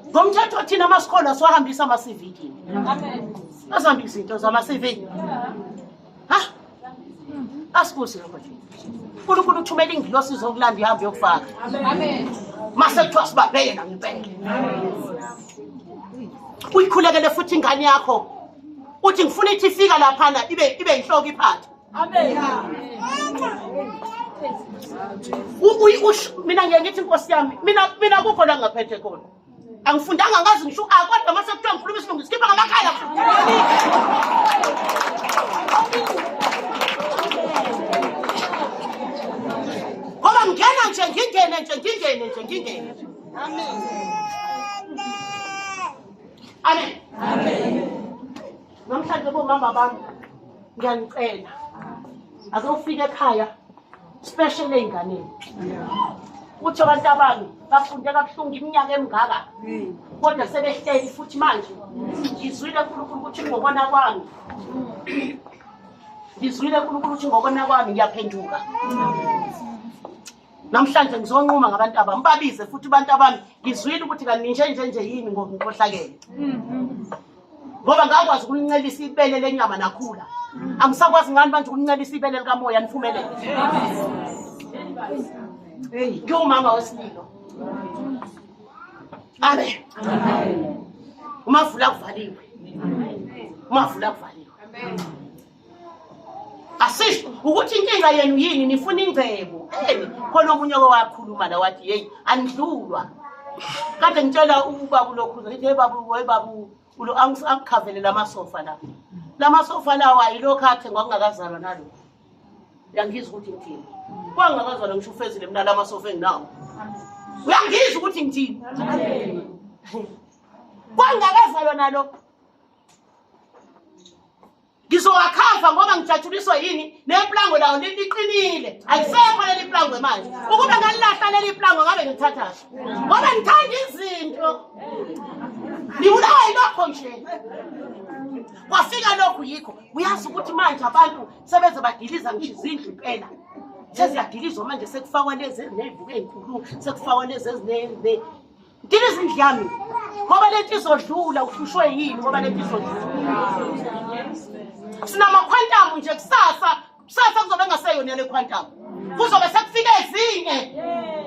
Ngomthetho thina masikholwa siwahambisa ama-CV kini. Amen. Asihambise izinto zama-CV. Ha? Asikusi lokho nje. uNkulunkulu uthumela ingilosi izokulanda ihambe yokufaka. Amen. Mase kuthiwa sibambe yena ngempela. Uyikhulekele futhi ingane yakho. Uthi ngifuna ithi ifika laphana ibe ibe inhloko iphathe. Amen. Mina ngiye ngithi inkosi yami mina mina kukho la ngaphethe khona. Angifundanga ngazi ngisho a kodwa mase kuthiwa ngikhuluma isilungu sikhipha ngamakhala. Ngoba ngingena nje ngingene nje ngingene nje ngingene. Amen. Amen. Amen. Namhlanje bomama bami ngiyanicela. Ake ufike ekhaya Special ey'nganeni. Uthi abantu abami bafunde kabuhlungu iminyaka emingaka kodwa sebehleli futhi manje. Ngizwile uNkulunkulu ukuthi ngokona kwami. Ngizwile uNkulunkulu ukuthi ngokona kwami ngiyaphenduka. Namhlanje ngizonquma ngabantu abami, babize futhi abantu abami. Ngizwile ukuthi kanti nje nje nje yini ngoba ngikhohlakele. Ngoba ngakwazi ukuncelisa ibele lenyama nakhula. Angisakwazi ngani manje ukuncelisa ibele likamoya niphumelele. Ngiwumama wesililo. Amen. Umavula kuvaliwe. Umavula kuvaliwe. Asisho ukuthi inkinga yenu yini nifuna ingcebo. Hey, khona omunye owakhuluma la wathi hey anidlulwa. Kade ngitshela ubaba lokhu ngithi hey babu hey babu ulo angikhavele lamasofa la. Lamasofa lawa ayilokhu athengwa kungakazalwa nalokhu. Uyangizwa ukuthi ngithini? Kwangakazalwa ngisho ufezile mina lamasofa enginawo. Uyangizwa ukuthi ngithini? Kwangakazalwa nalokho. Ngizowakhava ngoba ngijatshuliswa yini neplango lawo liqinile. Alisekho leli plangwe manje. Ukuba ngalilahla leli plangwe ngabe ngithathaphi? Ngoba ngithanda izinto. Ngibulawa yilokho nje. Kwafika lokhu yikho. Uyazi ukuthi manje abantu sebeze badiliza ngisho izindlu impela. Seziyadilizwa manje sekufakwa lezi ezinezibuko ezinkulu, sekufakwa lezi ezine Diliza indlu yami ngoba lento izodlula uhlushwe yini ngoba lento izodlula. Sinamakhwantamu nje kusasa, kusasa kuzobe ngaseyona le khwantamu. Kuzobe sekufika ezinye.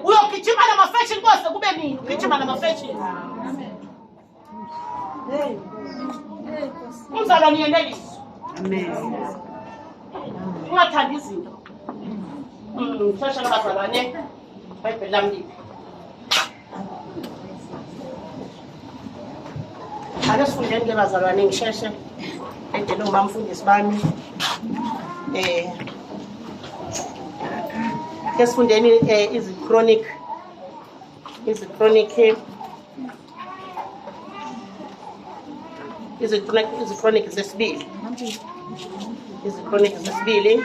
Uyogijima nama-fashion kose kube nini ugijima nama-fashion. Umzalwane yeneliswa. Amen. Ungathandi izinto. Shesha bazalwane. Bhayibheli lami liphi? Ake sifundeni ke bazalwane ngisheshe. Edele umamfundisi bami. Ke sifundeni iziChronic iziChronic iziChronic zesibili. IziChronic zesibili.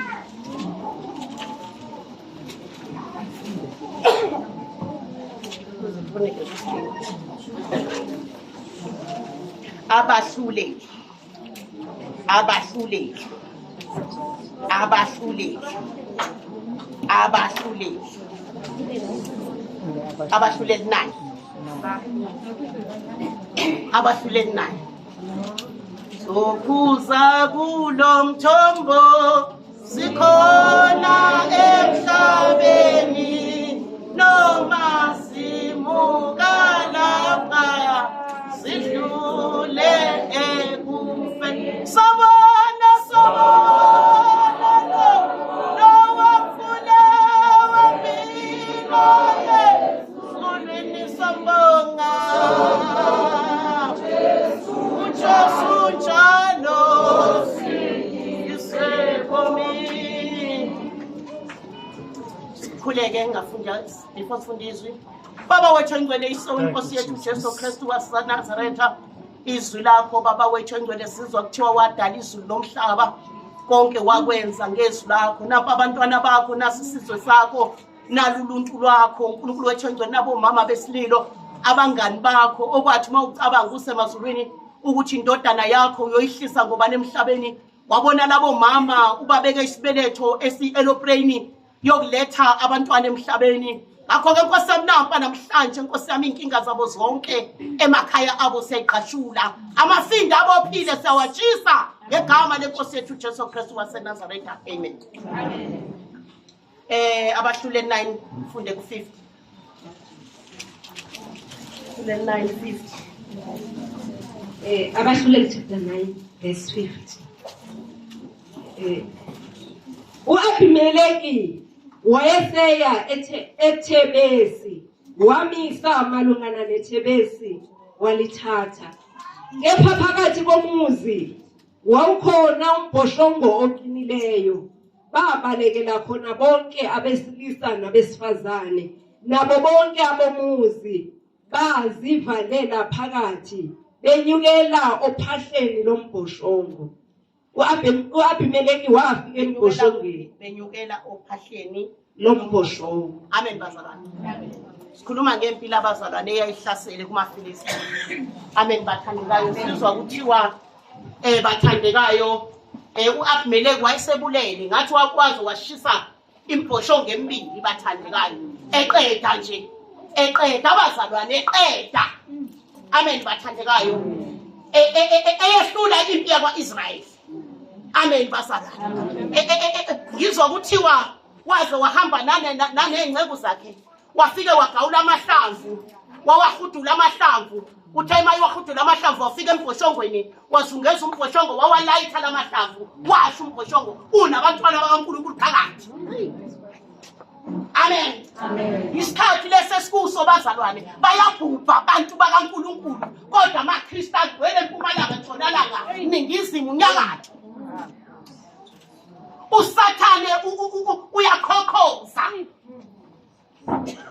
Abahluleli, abahluleli, abahluleli, abahluleli, abahluleli 9, abahluleli 9. Sokhuza kulo mthombo sikhona emhlabeni noma simuka lapha sidlule ekufeni sobona sobona lo lowafule wempilo ezulwini sombonga uJesu njalo Sikhuleke ngingafunda before sifunda izwi. Baba wethu engcwele iso inkosi yethu Jesu Kristu waseNazaretha izwi lakho baba wethu engcwele sizwa kuthiwa wadala izulu lomhlaba konke wakwenza ngezwi lakho napha abantwana bakho nasi isizwe sakho naluluntu lwakho uNkulunkulu wethu engcwele nabomama besililo abangani bakho okwathi uma ucabanga usemazulwini ukuthi indodana yakho uyoyihlisa ngobani emhlabeni wabona labo mama ubabeke isibeletho esi-elopreyini yokuletha abantwana emhlabeni ngakho-ke nkosi yami nampa namhlanje nkosi yami iy'nkinga zabo zonke emakhaya abo siyayigqashula amafindo abophile siyawatshisa ngegama lenkosi yethu ujesu kristu wasenazaretha amen, amen. Abahlule 9 funde ku 50. Hlule 9 50. Abahluleli chapter 9 verse 50. uAbimeleki wayeseya eThebesi wamisa malungana neThebesi walithatha. Kepha phakathi komuzi wawukhona umbhoshongo oqinileyo. Babalekela khona bonke abesilisa nabesifazane nabo bonke abomuzi bazivalela phakathi benyukela ophahlenilombhoshongo. UAbimeleki wafika embhoshongweni benyukela ophahleni lombhoshongo. Amen bazalwane. Sikhuluma ngempilo abazalwane eyayihlasele kumaFilisti. Amen bathandekayo. Sizwa kuthiwa bathandekayo uAbimeleki wayesebulele ngathi wakwazi washisa imbhoshongo emibili bathandekayo. Eqeda nje. Eqeda abazalwane eqeda. Amen bathandekayo. Eyehlula impi yakwa-Israyeli. Amen bazalwane. Ngizwa kuthiwa waze wahamba naney'nceku zakhe wafike wagawula amahlamvu wawahudula amahlamvu uthe uma iwahudula amahlamvu wafika embhoshongweni wazungeza umbhoshongo wawalayitha la mahlamvu washo umbhoshongo unabantwana bakaNkulunkulu phakathi. Amen. Isikhathi lesi esikuso bazalwane bayabhubha abantu bakaNkulunkulu kodwa amaKristu agcwele empumalanga ntshonalanga ningizimu nyakatho. uSathane uyakhokhoza.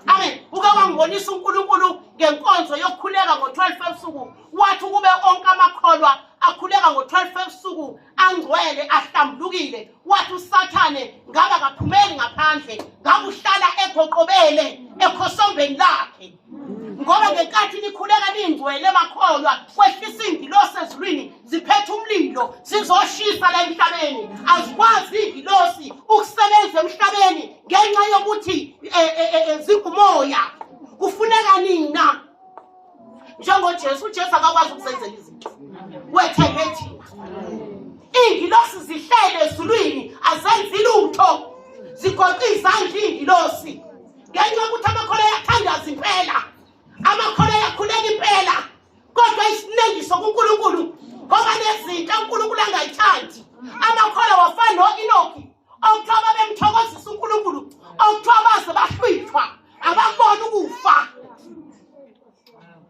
Amen. Uke wangibonisa uNkulunkulu ngenkonzo yokukhuleka ngo-12 ebusuku wathi ukube onke amakholwa akhuleka ngo-12 ebusuku angcwele ahlambulukile wathi uSathane ngabe akaphumeli ngaphandle ngabe uhlala egoqobele ekhosombeni lakhe ngoba ngenkathi nikhuleka ningcwele makholwa kwehlisa iy'ngilosi ezulwini ziphethe umlilo zizoshisa la emhlabeni. Azikwazi iy'ngilosi ukusebenza emhlabeni ngenxa yokuthi zingumoya. Kufuneka nina njengoJesu. uJesu akakwazi ukuzenzela izinto, wethembe thina. Iy'ngilosi zihlele ezulwini azenzi lutho, zigoqa izandla iy'ngilosi ngenxa yokuthi amakholwa ayathandaza impela, amakholwa ayakhuleka impela, kodwa isinengiso kuNkulunkulu ngoba nezinto uNkulunkulu angayithandi. Amakholwa wafana no-Enoki okuthiwa babemthokozisa uNkulunkulu, okuthiwa baze bahlwithwa abakubona ukufa.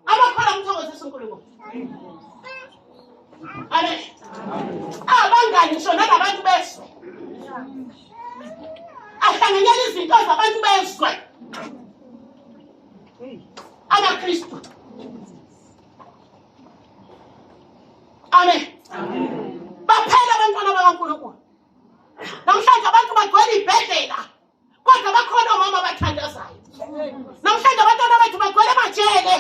Amakholwa amthokozisa uNkulunkulu. Amen. Abangani ngisho nalabantu bezwe ahlanganyela izinto zabantu bezwe amaKristu. Amen. Baphela abantwana bakaNkulunkulu. Namhlanje abantu bagcwele ibhedlela kodwa bakhona omama abathandazayo. Namhlanje abantwana bethu bagcwele emajele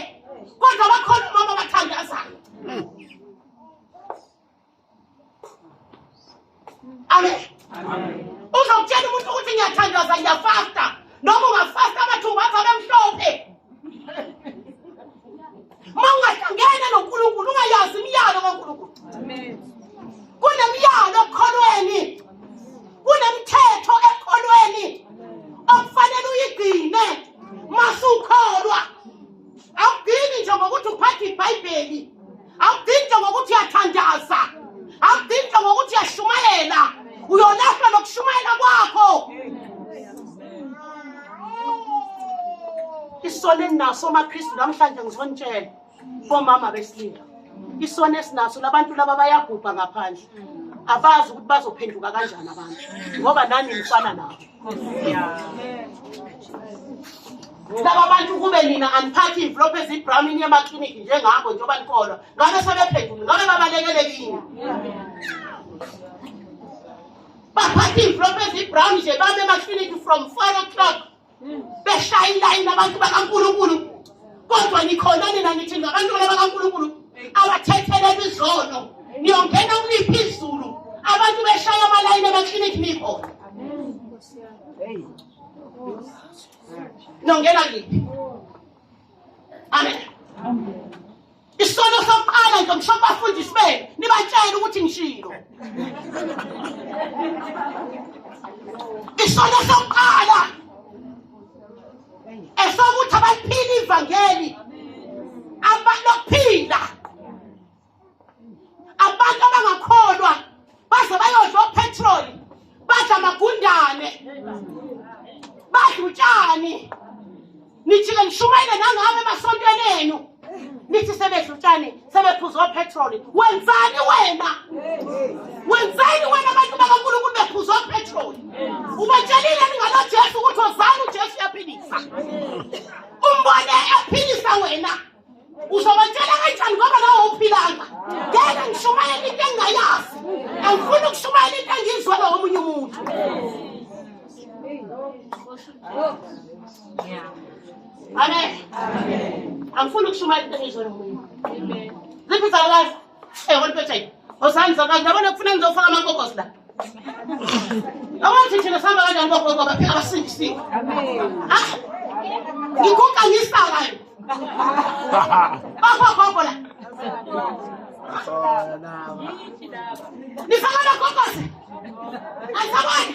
kodwa bakhona omama abathandazayo. Amen. Uzokutshela umuntu ukuthi ngiyathandaza ngiyafasta noma ungafasta amathumbu akho abemhlophe. Uma ungahlangene noNkulunkulu ungayazi imiyalo kaNkulunkulu. Kunemiyalo ekukholweni, kunemithetho ekukholweni okufanele uyigcine masukholwa. Awugcini nje ngokuthi uphathe iBhayibheli, awugcini nje ngokuthi uyathandaza, awugcini nje ngokuthi uyashumayela, uyolahlwa nokushumayela kwakho. Isono eninaso maKristu namhlanje ngizonitshela bomama besilisa, isono esinaso labantu laba bayabhubha ngaphandle, abazi ukuthi bazophenduka kanjani abantu ngoba nani nifana nabo. Laba bantu kube nina aniphathi iy'mvulophu ezibrown niye emakliniki njengabo njengoba nikolwa, ngabe sebephendule, ngabe babalekele kini. Baphatha iy'mvulophu ezibrown nje bame emakliniki from 4 o'clock beshaya ilayini abantu bakaNkulunkulu, kodwa nikhona nina nithi ngabantwana bakaNkulunkulu abathethelelwa izono, niyongena kuliphi izulu abantu beshaya amalayini emakliniki nikhona? Niyongena kuliphi? Amen. Isono sokuqala nje ngisho kubafundisi benu nibatshele ukuthi ngishilo. Isono sokuqala esokuthi abaliphila ivangeli, abalokuphila abantu abangakholwa baze bayodla opetroli, badla amagundane, badla utshani. Nithi-ke nishumayele nangabe emasontweni enu nithi sebedla utshani sebephuza opetroli. Wenzani wena? Wenzani wena abantu bakaNkulunkulu bephuza opetroli? Ubatshelile ningalo Jesu ukuthi ozani uJesu uyaphilisa, umbone ephilisa wena uzobatshela kanjani ngoba nawe uphilanga? Ngeke ngishumayele into engingayazi, angifuni ukushumayela into engiyizwela omunye umuntu. Amen. Amen. Angifuni ukushumayela into engiyizwa nomunye. Amen. Ziphi izalukwazi? Eh, wena phethe. Osani zakazi, yabona kufuna ngizofaka amankokos la. Awathi thina sihamba kanjani bogogo baphika abasindisiwe. Amen. Ah. Ngiguqa ngisakayo. Bogogo la. Nifaka amankokos. Angisaboni.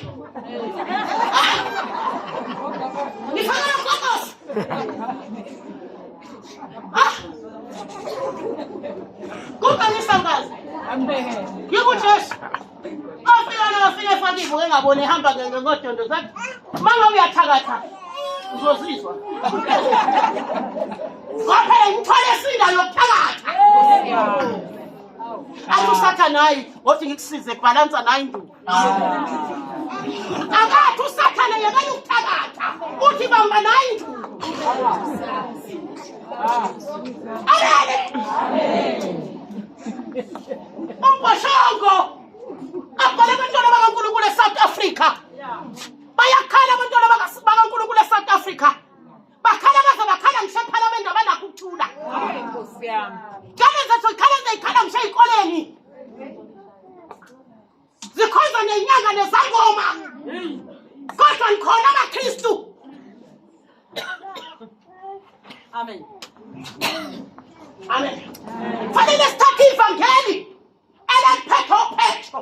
Nifaka amankokos. Ah. Guqa ngisakazi. Amen. Ngikujesu. Afika nafika efaka ibuke engaboni ehamba ngodondo zathi uma ngabe uyathakatha uzozizwa. Ngoba phela ngithwale esinda yokuthakatha. Athi uSathane hayi wothi ngikusize kubhalansa nayi induku. Akathi uSathane yekela ukuthakatha uthi bamba nayi induku. Amen. Umbhoshongo abhala abantwana bakaNkulunkulu eSouth Africa. Bayakhala abantwana bakaNkulunkulu eSouth Africa. Bakhala baze bakhala ngisho ephalamende abanakho ukuthula. Nkosi yami. Kale zethu ikhala zeyikhala ngisho ey'koleni. Zikhonza nenyanga nezangoma. Kodwa nikhona amaKristu. Amen. Amen. Fanele sithathe ivangeli eliphethe uphetho.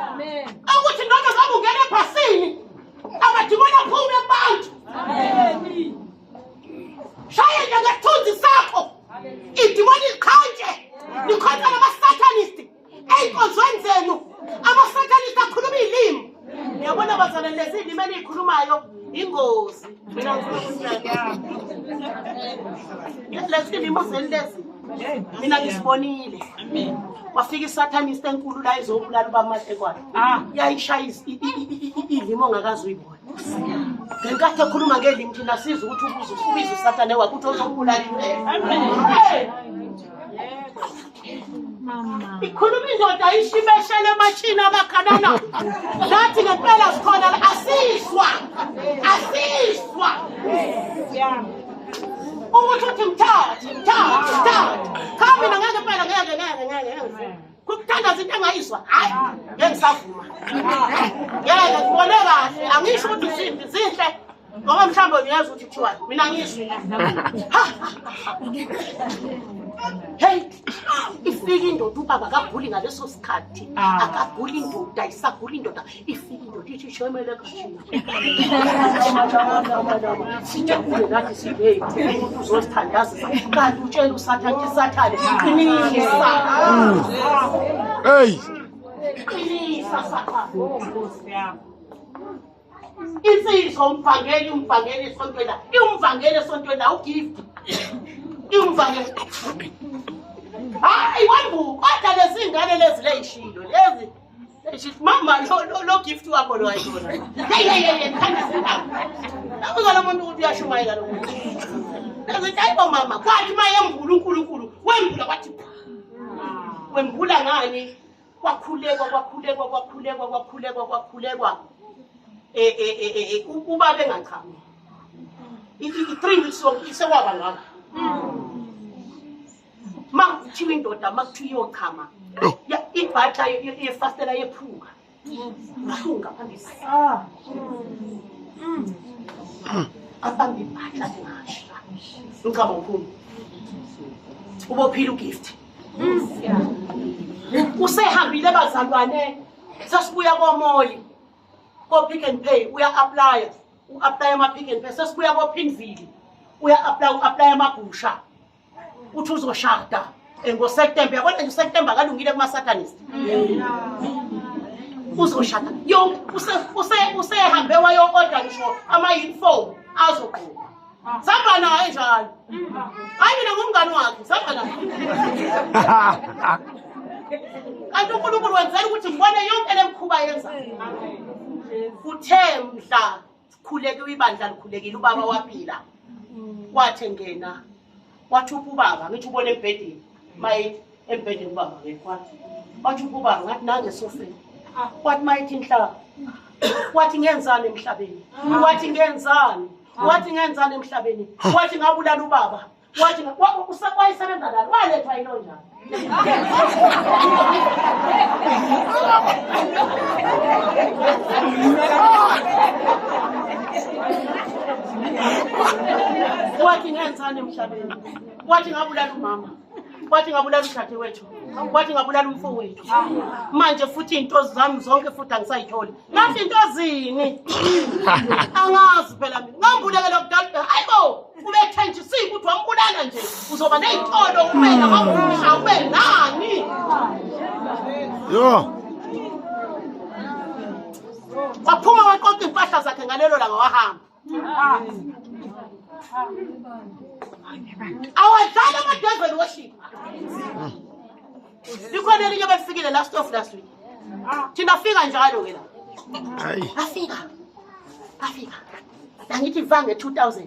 Amen. Ukuthi noma ngabe ungena ebhasini amadimoni aphume kubantu. Amen. Shaye nje ngesithunzi sakho. Idimoni liqhantshe. Likhonza nama-satanist ey'nkonzweni zenu. Ama-satanist akhuluma iy'limi. Uyabona bazalwane lezi iy'limi eniyikhulumayo ingozi. Mina ngifuna ukutshela. Lezi limi uzeni lezi. Mina ngisibonile. Wafika isatanist enkulu la izobulala ubaba Mahlekwane. Yayishaya ilimi ongakaze uyibone. Ngenkathi ekhuluma ngelimi thina sizwe ukuthi ubuza ubiza usathane wakhe ukuthi ozokubulala impela. Hey! Ikhuluma indoda ishibeshele emashini amakhanana. Nathi ngempela sikhona la asizwa. Asizwa. Ukuthi uthi mthathe, mthathe, mthathe. Cha mina ngeke impela ngeke ngeke ngeke ngeke. Kukuthandaza into engayizwa. Hayi, ngeke ngisavuma. Ngeke ngibone kahle. Angisho ukuthi zimbi zinhle. Ngoba mhlawumbe ngiyezwa ukuthi kuthiwani. Mina ngizwe. Ha! Hey, ifika indoda ubaba akaguli ngaleso sikhathi. Akaguli indoda, isagula indoda. Ifika indoda ithi shemele kashina. Sijabule nathi sithi hey, umuntu uzosithandazisa. Kanti utshela uSathane ukuthi Sathane qinisa. Hey. Qinisa Sathane. Nkosi yami. Insizwa umvangeli umvangeli esontweni la. Iwumvangeli esontweni la ugift. Iwumvangeli. Hayi wembu kodwa lezi ngane lezi leyishilo lezi. Leyishilo mama lo lo, lo gift wakho lo ayibona. Hey hey hey khanda sindaba. Nabuza lo muntu ukuthi uyashumayela lo muntu. Lezi hayibo mama kwathi mayembula uNkulunkulu wembula kwathi wembula ngani kwakhulekwa kwakhulekwa kwakhulekwa kwakhulekwa kwakhulekwa ubaba engachami i-3 weeks yonke isekwaba ngakho ma kuthiwa indoda ma kuthiwa iyochama ibhatla yefastela yephuka buhlungu ngaphambili abambe ibhatla lingasha umchamo uphuma ubophile ugift Usehambile bazalwane sesibuya komoli ko-Pick and Pay uya-aplaya u-aplaya ama-Pick and Pay sesibuya ko-Pinville uya-aplaya u-aplaya amagusha uthi uzoshada ngoSeptember yabona nje uSeptember akalungile kuma-satanist uzoshada yonke usehambe wayo-oda ngisho ama-uniform azogqoka Samba naye njalo. Hayi mina ngumngani wakhe, samba naye. Kanti uNkulunkulu wenzela ukuthi ngibone yonke le mkhuba yenza. Uthe mhla khuleke ibandla likhulekile ubaba waphila. Wathi ngena wathi ubaba ngithi ubone embhedeni. Maye embhedeni ubaba ngekho wathi. Wathi ubaba ngathi nange esofeni. Wathi mayethi inhlaba. Wathi ngenzani emhlabeni? Wathi ngenzani? Wathi ngenzani emhlabeni? Wathi ngabulala ubaba. Wathi wayesebenza nalo, walethwa yilo njalo. Wathi ngenzani emhlabeni? Wathi ngabulala umama. Wathi ngabulala udadewethu. Wathi ngabulala umfowethu. Manje futhi into zami zonke futhi angisayitholi. Ngathi into zini? Angazi phela mina. Ngambulekela kudala. Hayibo, ubethenjisiwe ukuthi wambulala nje. Uzoba nezitolo ube namagusha ube nani. Yo. Waphuma waqoqa impahla zakhe ngalelo langa wahamba. Awadlali ama-devil worship. Likhona elinye belifikile last of last week. Thina fika njalo ke la. Hayi. Afika. Afika. Angithi vange 2000.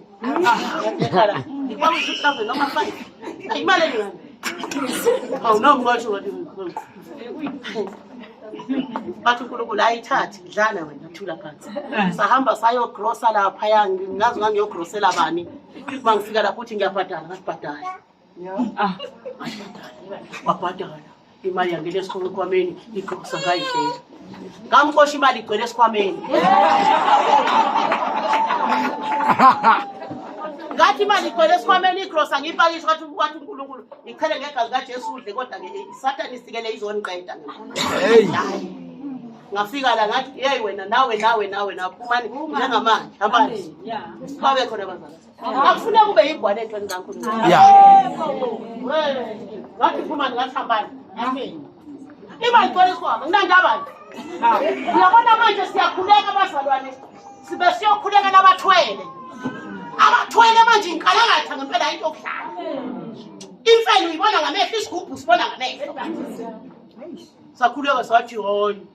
Ekhala. Ngikwazi 2000 noma 5. Imali elingana. Awu noma ngasho wathi bathi uNkulunkulu ayithathi dlana wena thula phansi. Sahamba sayogrosa laphaya ngazi ngangiyogrosela bani. Uma ngifika lapho uthi ngiyabhadala ngasibhadala. Wabhadala imali yangena esikhwameni igrosa ngayidlela. Ngamxosha imali igcwele esikhwameni. Ngathi imali igcwele esikhwameni igrosa ngiyipakisha ngathi wathi uNkulunkulu ichele ngegazi kaJesu udle kodwa ke iSathane isikele izoniqeda. Hey. Ngafika la ngathi hey wena nawe nawe nawe naphumani njengamanje hambani. Babe khona bazalwane. Akufuneka kube yigwane entweni kaNkulunkulu. Yeah. Ngathi phumani ngathi hambani. Amen. Imali igcwele isikhwama nginandaba nje. Uyabona manje siyakhuleka abazalwane. Sibe siyokhuleka nabathwele. Abathwele manje inkalakatha ngempela into okudlala. Imfene uyibona ngamehlo isigubhu usibona ngamehlo. Sakhuleka sathi hayi.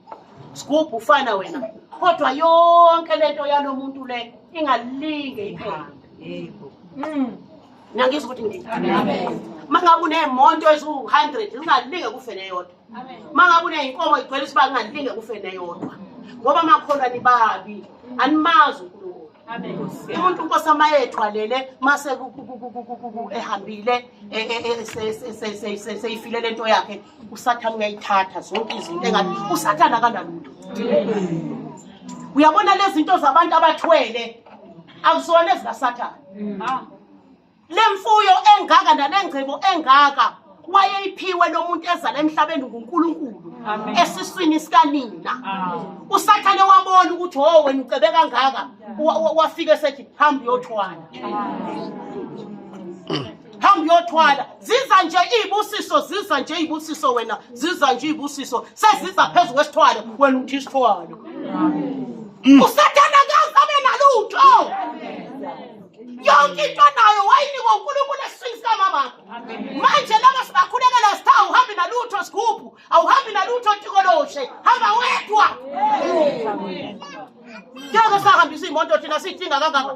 Sigubhu ufana wena. Kodwa yonke lento yalomuntu le ingalinge iphele. Yebo. Niyangizwa ukuthi ngithini? Mangabe uneemonto eziwu-100 zingalinge kufe neyodwa. Mangabe uney'nkomo igcwele isiba kungalinge kufe neyodwa. Ngoba amakholwa nibabi, animazi uNkulunkulu. Umuntu Nkosi amayethwalele mase ehambile seyifile lento yakhe uSathane uyayithatha zonke izinto engathi uSathane akanalutho. Uyabona lezi zinto zabantu abathwele akuzona ezikaSathane. Le mfuyo engaka nalengcebo engaka wayeyiphiwe lo muntu ezala emhlabeni nguNkulunkulu esiswini sikanina. uSathane wabona ukuthi oh wena ucebe kangaka wafika esethi hamba uyothwala. Hamba uyothwala. Ziza nje izibusiso, ziza nje izibusiso wena, ziza nje izibusiso, seziza phezu kwesithwalo wena uthi isithwalo. uSathane akaze abe nalutho. Yonke into nayo wayinikwa uNkulunkulu esiswini sikamama. Manje laba sibakhulekela sitha awuhambi nalutho sigubhu, awuhambi nalutho tikoloshe, hamba wedwa. Ngeke sahambisa iy'moto thina siyidinga kangaka.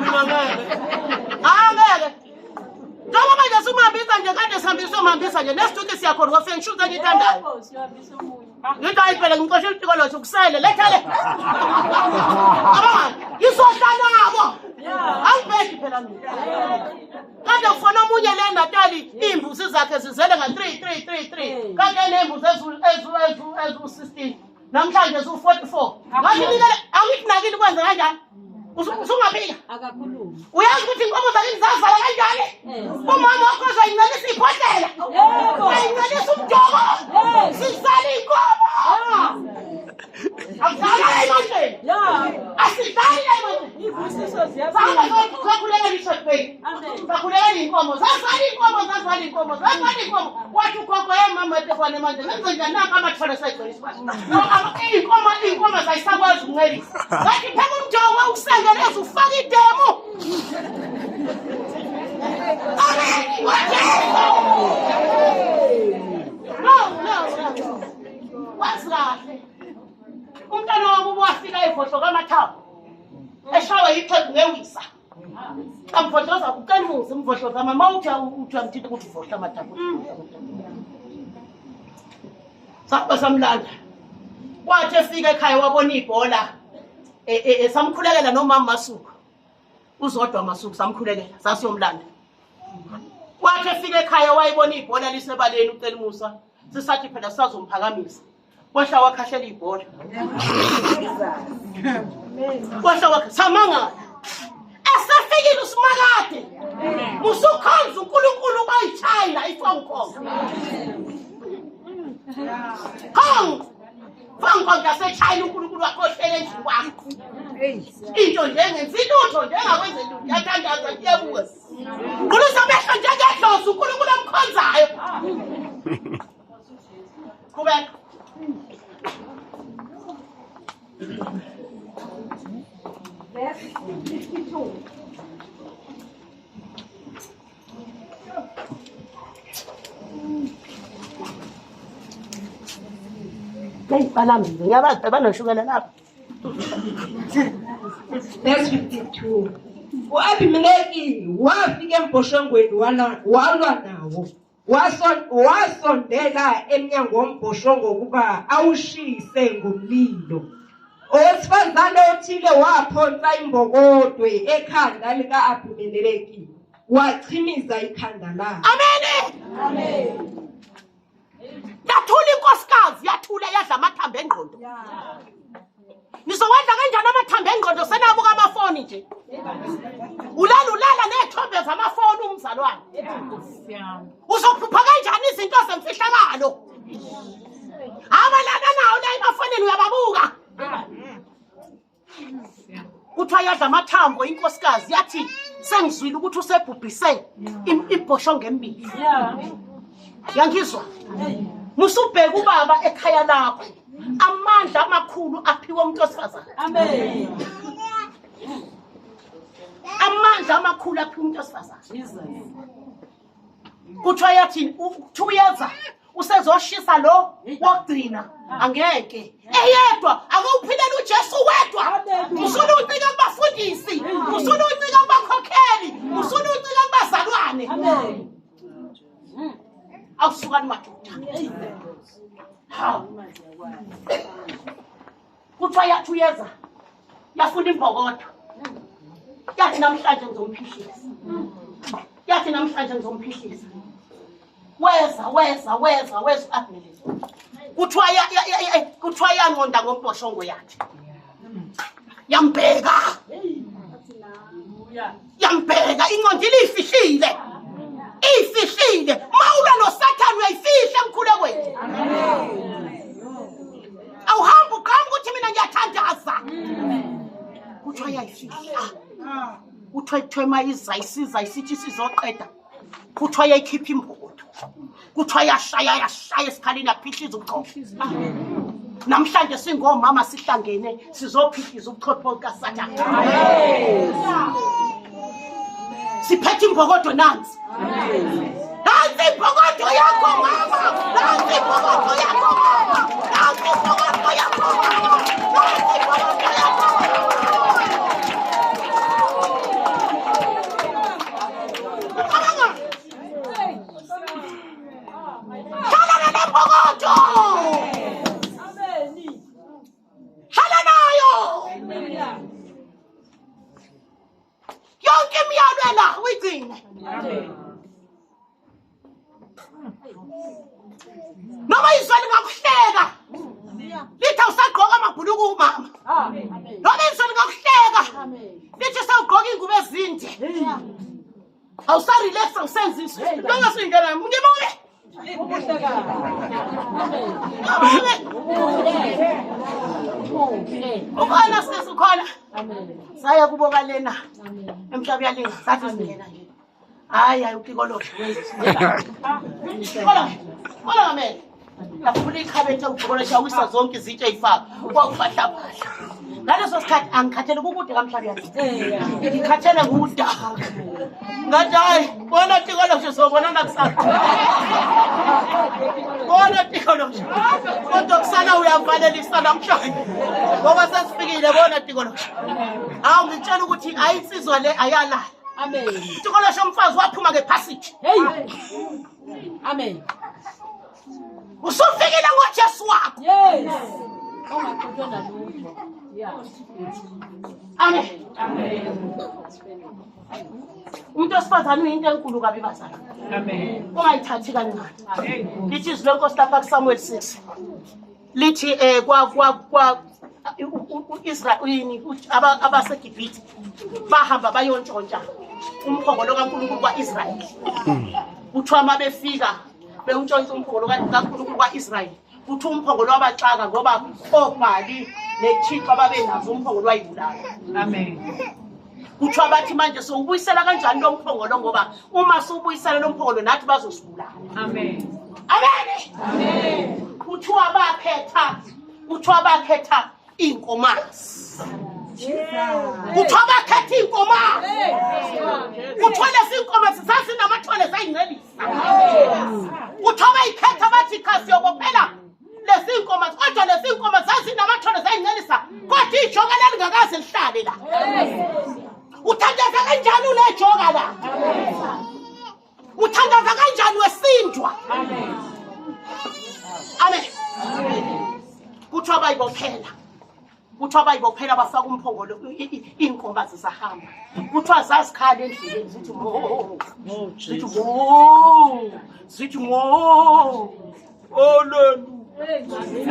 Mina ngeke. Angeke. Njengoba manje sumhambisa nje kade sihambisa umhambisa nje nesituki siyakhona ngofike ngishuze ngithandayo. Ngithi hayi phela ngixoshe utikoloshe ukusele letha le. Cabanga ngizohlala nabo. Angibheki phela mina. Kade kufona omunye le Natali iy'mbuzi zakhe zizele nga 3 3 3 3. Kade ney'mbuzi ezu ezu ezu ezu 16. Namhlanje zu 44. Ngathi nikele angithi nakini kwenze kanjani? Usungaphika. Akakhulumi. Uyazi ukuthi inkomo zakini zazala kanjani? Umama wakho uzoyincelisa ibhodlela. Uyincelisa umdoko. Sizala inkomo. Akudlali la emantsheni. Asidlali la emantsheni. Izibusiso ziyafika. Sahamba sakhulekela ishotbay. Amen. Sakhulekela iy'nkomo. Zazala iy'nkomo, zazala iy'nkomo, zazala iy'nkomo. Wathi ugogo hey mama Tefane manje ngenze njani nanka amathole esegcwele isibaya. Iy'nkomo iy'nkomo zayisakwazi ukuncelisa. Ngathi pheka umjoko usengeleza ufake idemu. Amen. NgoJesu. No, no, no. Wazi kahle. Umntwana wakubo wafika evohloka amathambo. Eshawe yixhegu ngewisa. Amvohloza ucela umuzi umvohloza mama uthi uthi uyamthinta ukuthi uvohla amathambo. Sahamba samlanda. Kwathi efika ekhaya wabona ibhola e, e, e, samkhulekela nomama Masuku. Uzodwa Masuku samkhulekela sasiyomlanda. Kwathi efika ekhaya wayibona ibhola lisebaleni ucela umusa. Sisathi phela sisazomphakamisa. Kwahla wakhahlela ibhola. Kwahla wakhe samangala. Esefikile usimakade. Usukhonza uNkulunkulu bayichina iphone call. Kong. Phone call yaseChina uNkulunkulu wakho ohlele endlini kwakho. Into nje engenzi lutho nje engakwenzi lutho. Yathandaza iyabuka. Qulusa amehlo njengedlozi uNkulunkulu amkhonzayo. Qhubeka. Verse 52. Hey, balambile. Ngiyabazi banoshukela lapha. Verse 52. U-Abimeleki wafika embhoshongweni walwa nawo. Wasondela emnyango wombhoshongo ukuba awushise ngomlilo. Owesifazane othile waphonsa imbokodwe ekhanda lika-Abimeleki, wachimiza ikhanda lakhe. Amen. Amen. Yathula inkosikazi, yathula yadla amathambo engqondo. Nizowadla kanjani amathambo engqondo senabuka amafoni nje? Ulala ulala ney'thombe zamafoni umzalwane. Uzophupha kanjani izinto zemfihlakalo? Abalala nawo la emafonini uyababuka. Kuthiwa yadla amathambo inkosikazi yathi sengizwile ukuthi usebhubhise ibhoshongo emibili. Yangizwa? Musubheka ubaba ekhaya lakho. Amandla amakhulu aphiwe umuntu wesifazane. Amen. Amandla amakhulu aphiwe umuntu wesifazane. Kuthiwa yathini? Kuthiwa uyeza usezoshisa lo wokugcina angeke eyedwa akewuphilela uJesu wedwa usulucika kubafundisi usulucika kubakhokheli usulucika kubazalwane awusukani madoda hawu kuthiwa yathi uyeza yafuna imbokodo yathi namhlanje ngizomphihlisa yathi namhlanje ngizomphihlisa weza weza weza weza u-abimeleki kuthiwa kuthiwa yanqonda ngomboshongo yathi yambheka yambheka inqondo ilifihlile ifihlile mawulwa nosathane uyayifihla emkhulekweni awuhambi uqhamuka ukuthi mina ngiyathandaza kuthiwa yayifihla kuthiwa kuthiwa mayiza isiza isithi sizoqeda kuthiwa yayikhipha imbokodo kuthiwa yashaya yashaya esikhaleni yaphihliza ubuchopho namhlanje singomama sihlangene sizophihliza ubuchopho kasathane siphethe imbokodo nansi nansi imbokodo yakho mama nansi imbokodo yakho mama nansi imbokodo yakho mama nansi imbokodo yakho mama Hlala nalembokotho. Hlala nayo. Yonke imiyalo la uyigcine. Noma izwe lingakuhleka. Lithi awusagqoka amabhuluku umama. Noma izwe lingakuhleka. Lithi sewugqoka ingubo ezinde. Awusarelax awusenzi noma singena ngibuke. Ukhona sisi ukhona. Saya kubo kalena. Emhlaba uyalinga sathi singena nje. Hayi hayi uqikoloshe wenze. Kola. Kola ngamele. Yavula ikhabethe uqikoloshe awisa zonke izitsha eyifaka. Kwakubahlabahla. Ngaleso sikhathi angikhathele kukude kamhlaba uyalinga. Ngikhathele ngudaka. Ngathi hayi bona tikoloshe sobonana kusasa. Bona tikoloshe. Kodwa kusala uyavalelisa namhlanje. Ngoba sesifikile bona tikoloshe. Hawu ngitshela ukuthi ayinsizwa le ayalala. Amen. Tikoloshe umfazi waphuma ngephasiji. Hey. Amen. Usufikile ngoJesu wakho. Yes. Ongaxutshwe nalutho. Yeah. Amen. Umuntu wesifazane uyinto enkulu kabi bazalwane. Amen. Ungayithathi kancane. Hey. Lithi izwi lenkosi lapha kuSamuel 6. Lithi eh kwa kwa kwa uIsrael yini abaseGibhithe bahamba bayontshontsha umphongolo kaNkulunkulu kwaIsrael. Kuthiwa uma befika bewuntshontsha umphongolo kaNkulunkulu kwaIsrael. Kuthiwa umphongolo wabaxaka ngoba obhali nethixo ababenazo umphongolo wayibulala. Amen. Kuthiwa bathi manje sowubuyisela kanjani lo mphongolo ngoba uma siwubuyisela lo mphongolo nathi bazosibulala. Amen. Amen. Amen. Kuthiwa bakhetha inkomazi. Kuthiwa bakhetha inkomazi. Kuthiwa lezi inkomazi zazinamathole zayincelisa. Kuthiwa bayikhetha bathi cha siyobophela lezi inkomazi, kodwa lezi inkomazi zazinamathole zayincelisa, kodwa ijoka lalingakaze lihlale la. Uthandaza kanjani unejoka la? Uthandaza kanjani wesindwa? Amen. Kuthiwa bayibophela. Kuthiwa bayibophela bafaka umphongolo, iy'nkomazi zahamba. Kuthiwa zazikhala endleleni zithi mo, zithi mo, zithi mo. Hallelujah.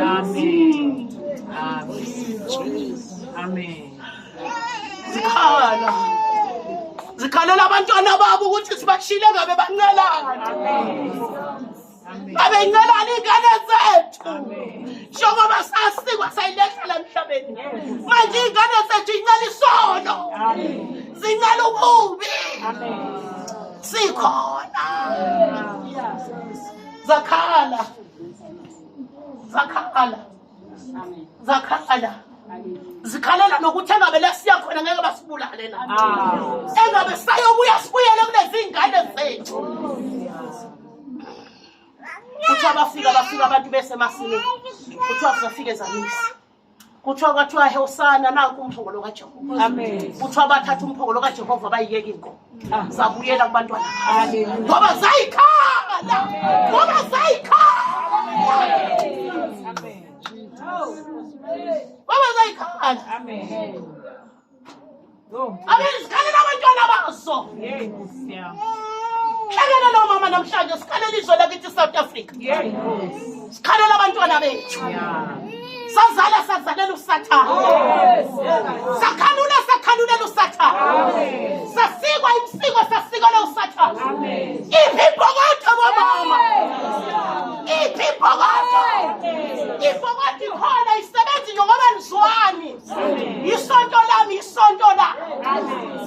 Amen. Amen. Amen. Zikhala. Zikhalela abantwana babo ukuthi sibashile ngabe bancelana. Babencelana iy'ngane zethu. Njengoba sasikwa sayiletha la emhlabeni. Manje iy'ngane zethu incela isono. Zincela ububi. Sikhona. Zakhala. Zakhala. Zakhala. Zikhalela nokuthi engabe lesiya khona ngeke basibulale na. Engabe sayobuya sibuyele kulezi ngane zethu. Kuthiwa bafika abantu besemasimini. Kuthiwa sizofika ezamisa. Kuthiwa kwathiwa hosana nanku umphongolo kaJehova. Amen. Kuthiwa bathatha umphongolo kaJehova bayiyeka inkomo. Zabuyela kubantwana. Hallelujah. Ngoba zayikhala. Ngoba zayikhala. Amen. Ngoba zayikhala. Amen. Oh. Amen. Zikhalela abantwana bazo. Yey Nkosi yami. Hlangana nomama namhlanje sikhalela izwe lakithi South Africa. Yey Nkosi. Sikhalela abantwana bethu. Yeah. Sazala sazalela uSathane. Sakhalula sakhalulela uSathane. Sasikwa imsiko sasikela uSathane. Iphi imbokodo bomama? Iphi imbokodo? Imbokodo ikhona isebenzi njengoba nizwani. Isonto lami isonto la. Amen.